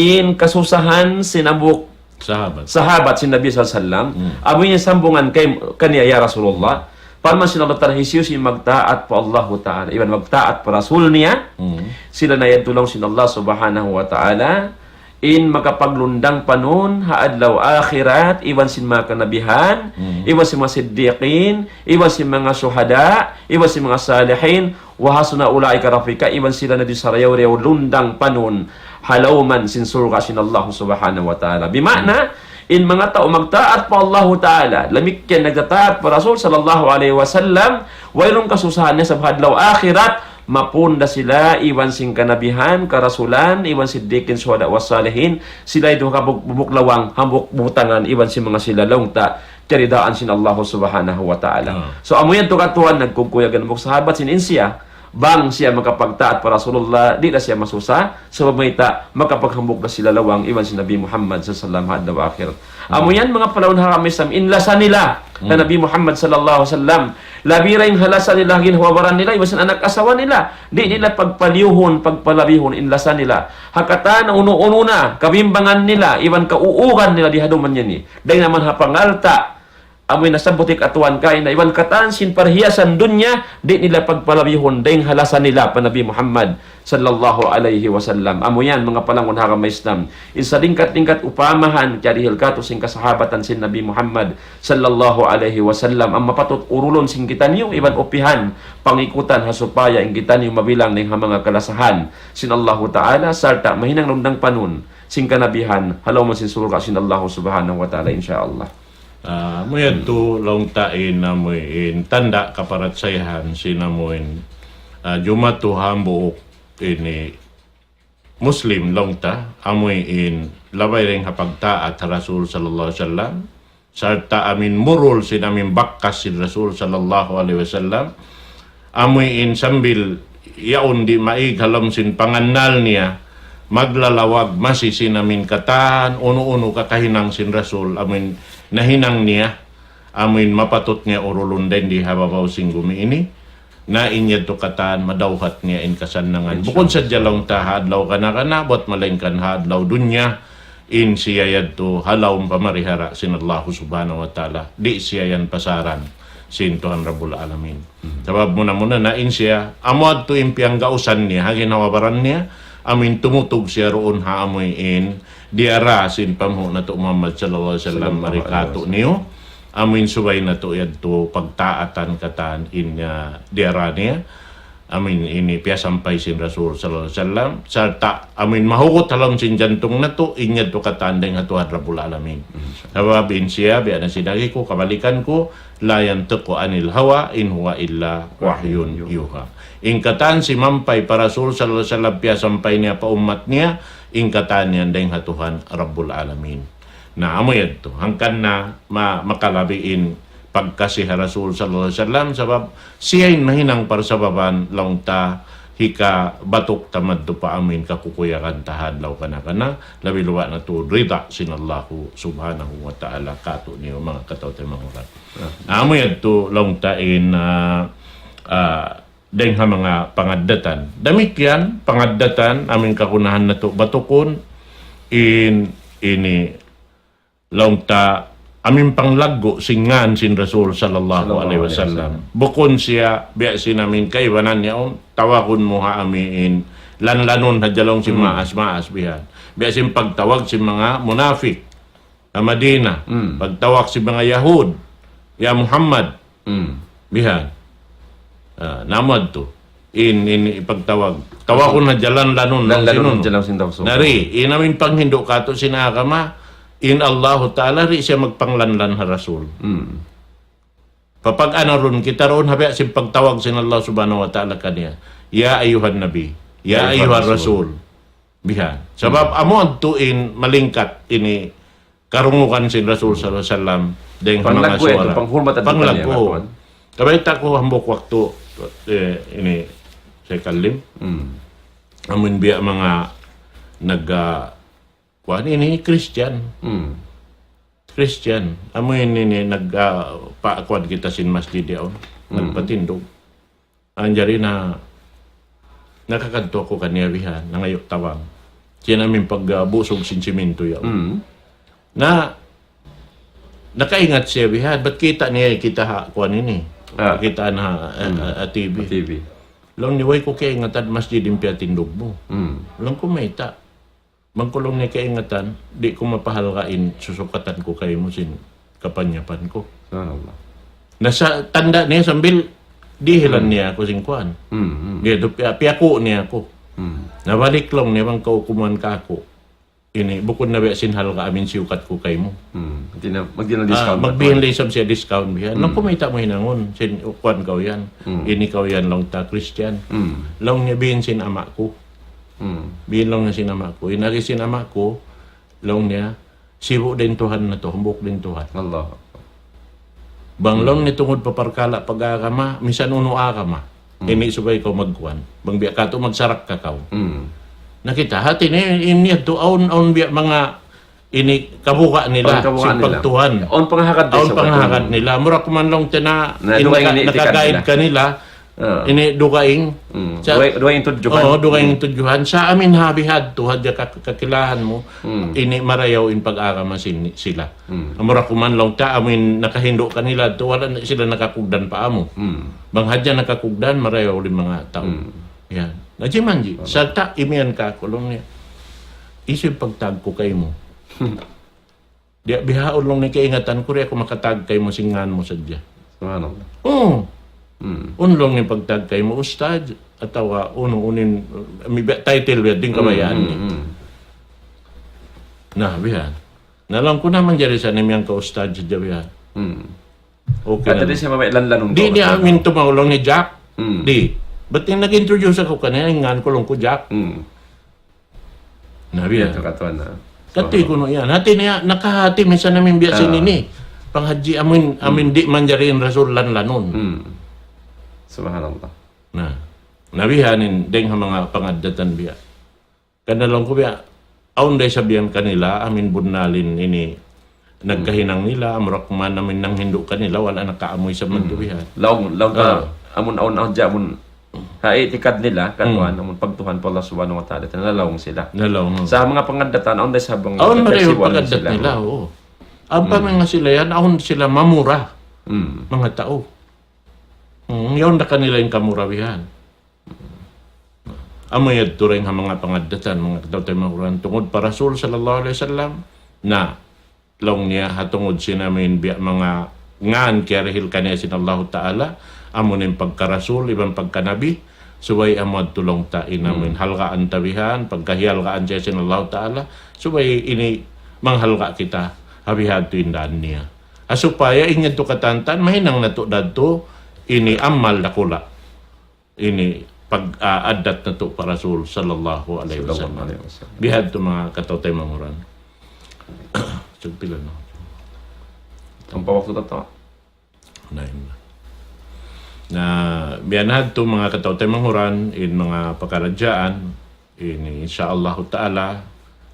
in kasusahan sin hambuuk Sahabat. Sahabat sin Nabi sallallahu alayhi wasallam. Hmm. Amu in sambungan kay-, kaniya, ya Rasulullah. Parman sin Allah Ta'ala, hisiyu-siyu in magtaat pa Allahu Ta'ala, iban magtaat pa Rasul niya, Hmm. sila na yadtu laung sin Allah Subhanahu wa Ta'ala, in makapaglundang panun ha adlaw akhirat, iban sin manga kanabihan, Hmm. iban sin manga siddiqin, iban sin manga shuhada, iban sin manga salihin, وحسن أولئك رفيقا, iban sila na di' sarayaw-rayaw lundang panun ha lawm sin surga' sin Allah Subhanahu wa Ta'ala. Bima'na, in manga tau magtaat pa Allahu Ta'ala, damikkiyan nagtataat pa Rasul sallallahu alayhi wasallam, wayruun kasusahan niya sa adlaw akhirat, mapun da sila iban sin kanabihan, karasulan, iban siddiqin, shuhada, was salihin, sila yadtu ha hambuuk lawang, hambuuk butangan, iban sin manga sila laung ta, kiyaridaan sin Allah Subhanahu wa Ta'ala. Ah. So, amu yadtu katuan, nagkukuyag in hambuuk sahabat sin in siya, bang siya makapagtaat pa Rasulullah, di' da siya masusa, sabab mayta', makapaghambuuk da sila lawang iban sin Nabi Muhammad sallallahu alayhi wasallam ha adlaw akhirat. Hmm. Amu yan, manga palangga' ha agama Islam, in lasa nila, Hmm. ha Nabi Muhammad sallallahu alayhi wasallam, labi dayn ha lasa nila, ginhawa-baran nila, iban sin anak asawa nila, di' nila pagpaliyuhun, pagpalabihun, in lasa nila. Ha katan unu-unu na, kabimbangan nila, iban kauugan nila di ha dunya ini. Dayn ha manga pangalta', amu in nasabbut hi katuan kaina, iban katan sin parhiyasan dunya, di' nila pagpalabihun, dayn ha lasa nila pa Nabi Muhammad sallallahu alayhi wasallam. Amu yan, manga palangga' ha agama Islam. In salingkat-lingkat upamahan, kiyarihil katu' sin kasahabatan sin Nabi Muhammad sallallahu alayhi wasallam. Amu mapatut urulun sin kitaniyu, iban upihan, pangikutan ha supaya in kitaniyu mabilang dayn ha manga kalasahan sin Allahu Ta'ala, sarta' mahinang lundang panun sin kanabihan, ha lawm sin surga' sin Allah Subhanahu wa Ta'ala, insya Allah. Ah, amu yadtu laung ta in amu in tanda' kaparachayahan sin amu in, ah, jumatu hambuuk ini Muslim laung ta, amu in labay dayn ha pagtaat ha Rasul sallallahu alayhi wasallam, sarta' amu in murul sin amu in bakas sin Rasul sallallahu alayhi wasallam, amu in sambil yaun di' maig ha lawm sin pangannal niya, maglalawag masi sin amu in katan, unu-unu kakahinang sin Rasul, amu in nahinang niya, amu in mapatut niya urulun dayn di ha babaw sin gumi ini, na in yadtu katan madawhat niya in kasannangan. Insya Allah. Bukun sadja laung ta ha adlaw kana-kana, bat malaingkan ha adlaw dunya, in siya yadtu ha lawm pamarihara sin Allahu Subhanahu wa Ta'ala. Di' siya yan pasaran sin Tuhan Rabbul Alamin. Hmm. Sabab muna-muna na in siya, amu yadtu in piyanggausan niya, ha ginhawa-baran niya, amu in tumutug siya duun ha amu in diyara sin panghu' natu' Muhammad sallallahu alayhi wasallam, sallallahu alayhi wasallam, mari katu'niyu, amu in subay natu' yadtu pagtaatan katan in, ah, diyara niya. amin ini piyasampay sin Rasul sallallahu alayhi wasallam, sarta' amin mahugut ha lawm sin jantung natu', in yadtu katan dayn ha Tuhan Rabbul Alamin. Sabab in siya, biya' na sin agi ku, kabalikan ku, لا ينطق عن الهوى إن هو إلا وحي يوحى. In katan simampay pa Rasul sallallahu alayhi wasallam, piyasampay niya pa ummat niya, in katan yan dayn ha Tuhan Rabbul Alamin. Na, amu yadtu. Hangkan na ma-, makalabi in pagkasi ha Rasul sallallahu alayhi wasallam, sabab siya in mahinang parsababan laung ta hikabatuk ta madtu pa amin kakukuyagan ta ha adlaw kana-kana, labi luba' na tuud rida sin Allahu subhanahu wa ta'ala katu' niyu manga kataw-taymanghuran. Ah. Amu yadtu laung ta in, ah, ah, dayn ha manga pangaddatan. Damikkiyan, pangaddatan, amin kagunahan natu' batukun, in, ini, laung ta, amin panglaggu' sin ngan sin Rasul sallallahu alayhi wasallam. Bukun siya, biya' sin amin kaibanan yaun, tawagun mu ha amin, lanlanun hadja laung sin maas-maas bihan. Biya' sin pagtawag sin manga munafik ha Madina. Pagtawag sin manga Yahud, "Ya Muhammad." Bihan. Ah, namad tu. In, in ipagtawag. Tawagun na jalan lanun, lanun lanun sinunu. Jalan sin tau. Nari, in amin panghindu' katu' sin agama, in Allahu Ta'ala di' siya magpanglanlan ha Rasul. Papag-anarun kita duun ha biya' sin pagtawag sin Allah Subhanahu wa Ta'ala kaniya. "Ya ayyuhan nabi, ya ayyuhan rasul." Bihan. Sabab amu adtu in malingkat ini karungugan sin Rasul sallallahu alayhi wasallam dayn ha manga suwara. Panglaggu'. Kabayta' ku hambuuk waktu, eh, ini, Sheikh Alim. Amun biya' manga nag, ah, kuwan ini Christian. Christian. Amu ini, ini nag, ah, pa, kuwan kita sin masjid yaun. Nagpatindug. Anjari na, nakakadtu aku kaniya bihan, nangayu' tawang. Siya na amin pag, ah, busug sin simintu yaun. Na, nakaingat siya bihan, bat kita' niya kita ha, kuwan ini. Ah. Kita' na ha, ah, ah, T V. T V. Laung niya, "Way ku kaingatan masjid in piyatindug mu." Laung ku, "Mayta'?" Bang ku laung niya kaingatan, di' ku mapahalga' in susukatan ku kaymu sin kapanyapan ku. Subhanallah. Na sa' tanda' niya sambil dihilan niya aku sin kuwan. Diya tu piya-, piyaku' niya aku. Na balik laung niya bang kaw kumuwan kaku'. Ini, bukun na biya' sin halga' amin siyukat ku kaymu. Magbihin na, magbihin na discount. Ah, magbihin na isab siya discount bihan. Laung ku, "Mayta' mu hinangun, sin kuwan kaw yan. Ini kaw yan laung ta Christian." Laung niya, "Bihin sin ama' ku." Bihin laung niya sin ama' ku. In agi sin ama' ku, laung niya, "Sibu' da in Tuhan natu', hambuuk da in Tuhan." Allah. Bang laung niya tungud pa parkala' pag-agama, misan unu agama. Ini subay kaw magkuwan. Bang biya' katu' magsarak ka kaw. Na kita, hati niya, in yadtu awn, awn biya' manga ini kabuga' nila, sin pagtuhan. Awn pangahagad nila. Awn pangahagad nila. Mura kuman laung ta na, in dugaing naka-, ini itikad naka-guide nila. Kanila, ah, ini dugaing. Sa-, dugaing, dugaing tudjuhan. Oo, dugaing tudjuhan. Sa' amin ha bihadtu, hadja ka-, kakilahan mu, ini marayaw in pag-agama sin-, sila. Mura kuman laung ta, amin nakahindu' kanila, tu wala' na sila nakakugdan pa amu. Bang hadja nakakugdan, marayaw in manga tau. Yan. Na, jimanji'. Sarta' imiyan kaku' laung niya. Hisiyu in pagtag ku kaymu? Di' bihaun laung niya kaingatan ku, di' aku makatag kaymu sin ngan mu sadja. Subhanallah. Oo. Unu laung niya pagtag kaymu, ustadz, atawa unu, unu in, mi-, title biya' din kabayaan niya. Na, biya'. Na laung ku na manjari sa' na imiyan ka ustadz sadja biya'. Okay na. Di' siya mabaya' lanlanun. Di' niya amin tumaw laung niya Jack. Di'. Bat in nag-introduce aku kaniya, in ngan ku laung ku Jack. Na, biya'. Katuan na. Kati' kunu' yan. Hati niya, nakahati, minsan amin biya' sin ini. Panghadji amin, amin di' manjari in Rasul lanlanun. Subhanallah. Na. Na, biya' ha yan, dayng ha manga pangaddatan biya'. Karna' laung ku biya', awn da isab yan kanila, amin bunnal in ini, nagkahinang nila, amura kuman amin nanghindu' kanila, wala' nakaamuy sa' man tu bihan. Laung, laung ta, amun awn hadja, amun, ha itikad nila, katuan, amun pagtuhan pa Allah Subhanahu wa Ta'ala, nalaung sila. Nalaung. Sa' manga pangaddatan, awn da isab manga pangaddat nila, oo. Ampa manga sila yan, awn sila mamura. Manga tau. Yaun da kanila in kamura bihan. Amu yadtu dayn ha manga pangaddatan, manga kataw-taymanghuran, tungud pa Rasul sallallahu alayhi wasallam, na laung niya ha tungud sin amin biya' manga ngan kiyarihil kaniya sin Allahu Ta'ala, amu in pagka-Rasul, iban pagka-Nabi, Subay amu yadtu laung ta in amu in halgaan ta bihan, pagkahihalgaan siya sin Allahu Ta'ala, subay ini manghalga' kita, ha bihadtu in daan niya. Ha supaya in yadtu katantan, mahinang natu' da yadtu, ini amal dakula'. Ini pag-, ah, addat natu' pa Rasul sallallahu alayhi wasallam. Sallallahu alayhi wasallam. Bihadtu manga kataw-taymanghuran. Sugpila na. Ampa waktu tata. Na, in na. Na, biya' na hadtu manga kataw-taymanghuran, in manga pakaradjaan, ini, insya Allahu Ta'ala,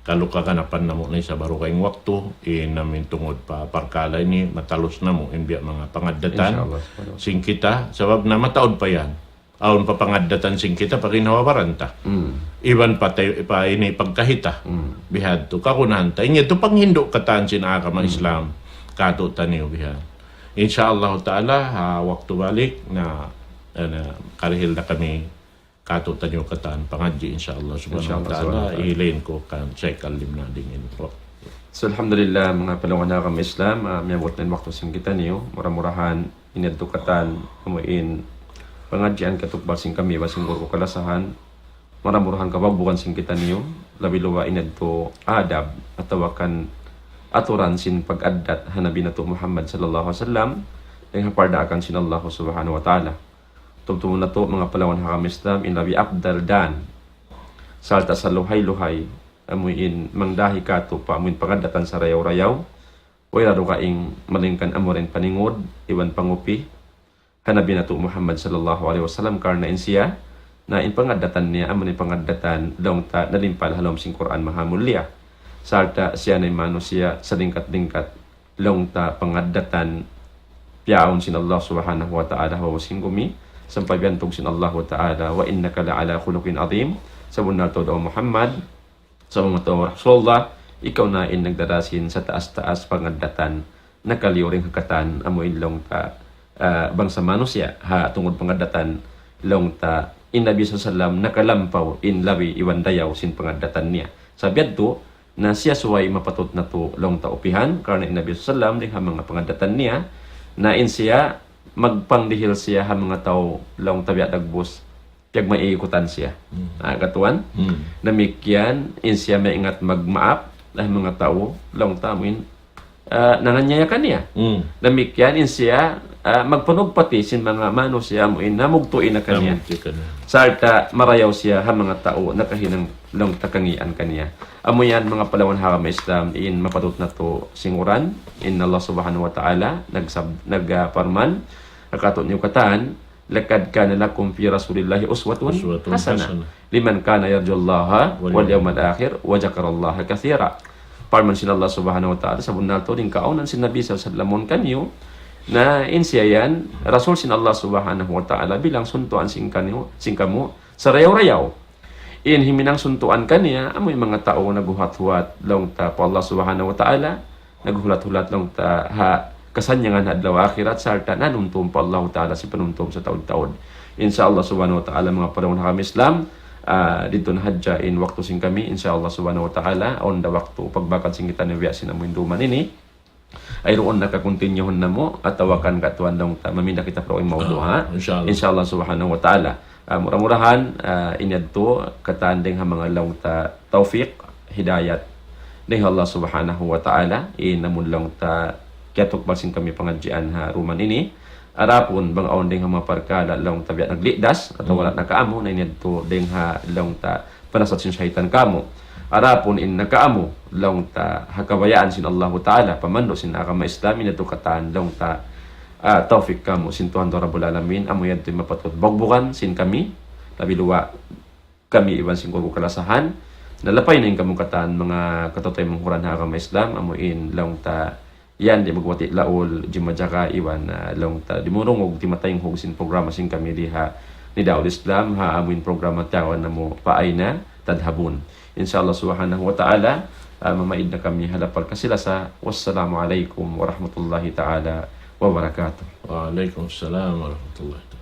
kalu kaganapan namu' na isab ha dugaing waktu, in amu in tungud pa parkala' ini, matalus namu', in biya' manga pangaddatan, Insya Allah, subhanahu wa ta'ala. Sin kita, sabab na mataud pa yan. Awn pa pangaddatan sin kita, pa ginhawa-baran ta. Mm. Iban pa tay-, pa ini pagkahi ta. Mm. Bihadtu, kagunahan ta. In yadtu panghindu' katan sin agama Islam. Katu' taniyu bihan. Insya Allah Ta'ala, ha, waktu balik na, na, karihil na kami katu' taniyu katan pangadji', insya Allah Subhanahu Insya Allah wa Ta'ala, Subhanahu wa Ta'ala. Hilain ku kan Sheikh Alim na dingin. So, alhamdulillah, manga palangga' ha agama Islam, ah, miyabut na in waktu sin kitaniyu, mura-murahan, in yadtu katan, amu in pangadjian katukbal sin kami, iban sin guru ku kalasahan, mura-murahan kabagbugan sin kitaniyu, labi luwa' in yadtu adab, atawa kan aturan sin pag-addat ha Nabi natu' Muhammad sallallahu alayhi wasallam, dayn ha pardaakan sin Allah Subhanahu wa Ta'ala. Tumtumun natu', manga palangga' ha agama Islam, in labi afdal dan. Sarta' saluhay-luhay, amu in mangdahi katu' pa amu in pangaddatan sarayaw-rayaw, way da dugaing malaingkan amu in paningud, iban pangupi, ha Nabi natu' Muhammad sallallahu alayhi wasallam, karna' in siya, na in pangaddatan niya, amu in pangaddatan, laung ta, nalimpal ha lawm sin Qur'an Mahamulliya. Sarta' siya na in manusiya', salingkat-lingkat, laung ta pangaddatan, piyaawn sin Allah Subhanahu wa Ta'ala ha babaw sin gumi, sampay biyantug sin Allah Ta'ala, وإنك لعلى خلق عظيم, sabunnal tuud, O Muhammad, sabunnal tuud, O Rasulullah, ikaw na in nagdara sin sataas-taas pangaddatan, nakaliyu dayn ha katan, amu in laung ta, ah, bangsa manusiya', ha tungud pangaddatan, laung ta, in Nabi sallallahu alayhi wasallam, nakalampaw, in labi iban dayaw sin pangaddatan niya. Sabab yadtu, na siya subay mapatut natu' laung ta upihan, karna' in Nabi sallallahu alayhi wasallam dayn ha manga pangaddatan niya, na in siya magpangdihil siya ha manga tau laung ta biya' dagbus, piyagmaikutan siya. Hmm. Ah, katuan? Hmm. Damikkiyan, in siya maingat magmaap, ha manga tau laung ta amu in, ah, nanganiyaya kaniya. Hmm. Damikkiyan, in siya, ah, magpanugpati sin manga manusiya' amu in namugtu' na kaniya. Namugtu' kaniya. Sarta' marayaw siya ha manga tau nakahinang laung ta kangīan kaniya. Amu yan, manga palangga' ha agama Islam, in mapatut natu' singuran, in Allah Subhanahu wa Ta'ala, nagsab-, nagparman, ha katu' niyu katan, لقد كان لكم في رسول الله أسوة أسوة حسنة حسنة. لمن كان يرجو الله واليوم واليوم الآخر وذكر الله كثيرا. Parman sin Allah Subhanahu wa Ta'ala, sabunnal tuud in kaawnan sin Nabi sallallahu alayhi wasallam kaniyu, na in siya yan, Rasul sin Allah Subhanahu wa Ta'ala, bilang suntuan sin kaniyu, sin kamu, sarayaw-rayaw. In himinang suntuan kaniya, amu in manga tau naghuwat-huwat laung ta pa Allah Subhanahu wa Ta'ala, naghulat-hulat laung ta ha kasannyangan ha adlaw akhirat, sarta' nanumtum pa Allah Ta'ala sin panumtum sataud-taud. Insya Allah Subhanahu wa Ta'ala, manga palangga' ha agama Islam, ah, didtu na hadja in waktu sin kami, insya Allah Subhanahu wa Ta'ala, awn da waktu pagbakad sin kitaniyu biya' sin amu in duman ini. Ay duun na ka-continue-hun namu', atawa kan katuan laung ta, maminda kita pa dugaing mawdu', ha? Ah, insya Allah. Insya Allah Subhanahu wa Ta'ala. Ah, mura-murahan, ah, in yadtu, katan dayn ha manga laung ta tawfiq, hidayat dayn ha Allah Subhanahu wa Ta'ala, in amu in laung ta kiyatukbal sin kami pangadjian ha duman ini. Adapun bang awn dayn ha manga parkala' laung ta biya' naglidas, atawa wala' nakaamu, na in yadtu dayn ha laung ta panasat sin saytan kamu. Adapun in nakaamu, laung ta ha kabayaan sin Allahu Ta'ala, pamandu' sin agama Islam, in yadtu katan laung ta, ah, tawfiq kamu sin Tuhan Rabbul Alamin, amu yadtu in mapatut bugbugan sin kami, labi luwa' kami iban sin guru ku kalasahan. Na lapay na in kamu katan manga kataw-taymanghuran ha agama Islam, amu in laung ta yan di' magwati' laul, di' majaga iban, ah, laung ta di' murungug, di' mataynghug sin programa sin kami di ha Nidaul Islam, ha amu in programa tiyawagun namu' فأين تذهبون. Insya Allah Subhanahu wa Ta'ala, ah, mamaid na kami ha lapal kasi-lasa. Wassalamu alaykum warahmatullahi ta'ala wabarakatuh. Wa alaykum salam warahmatullahi ta'ala.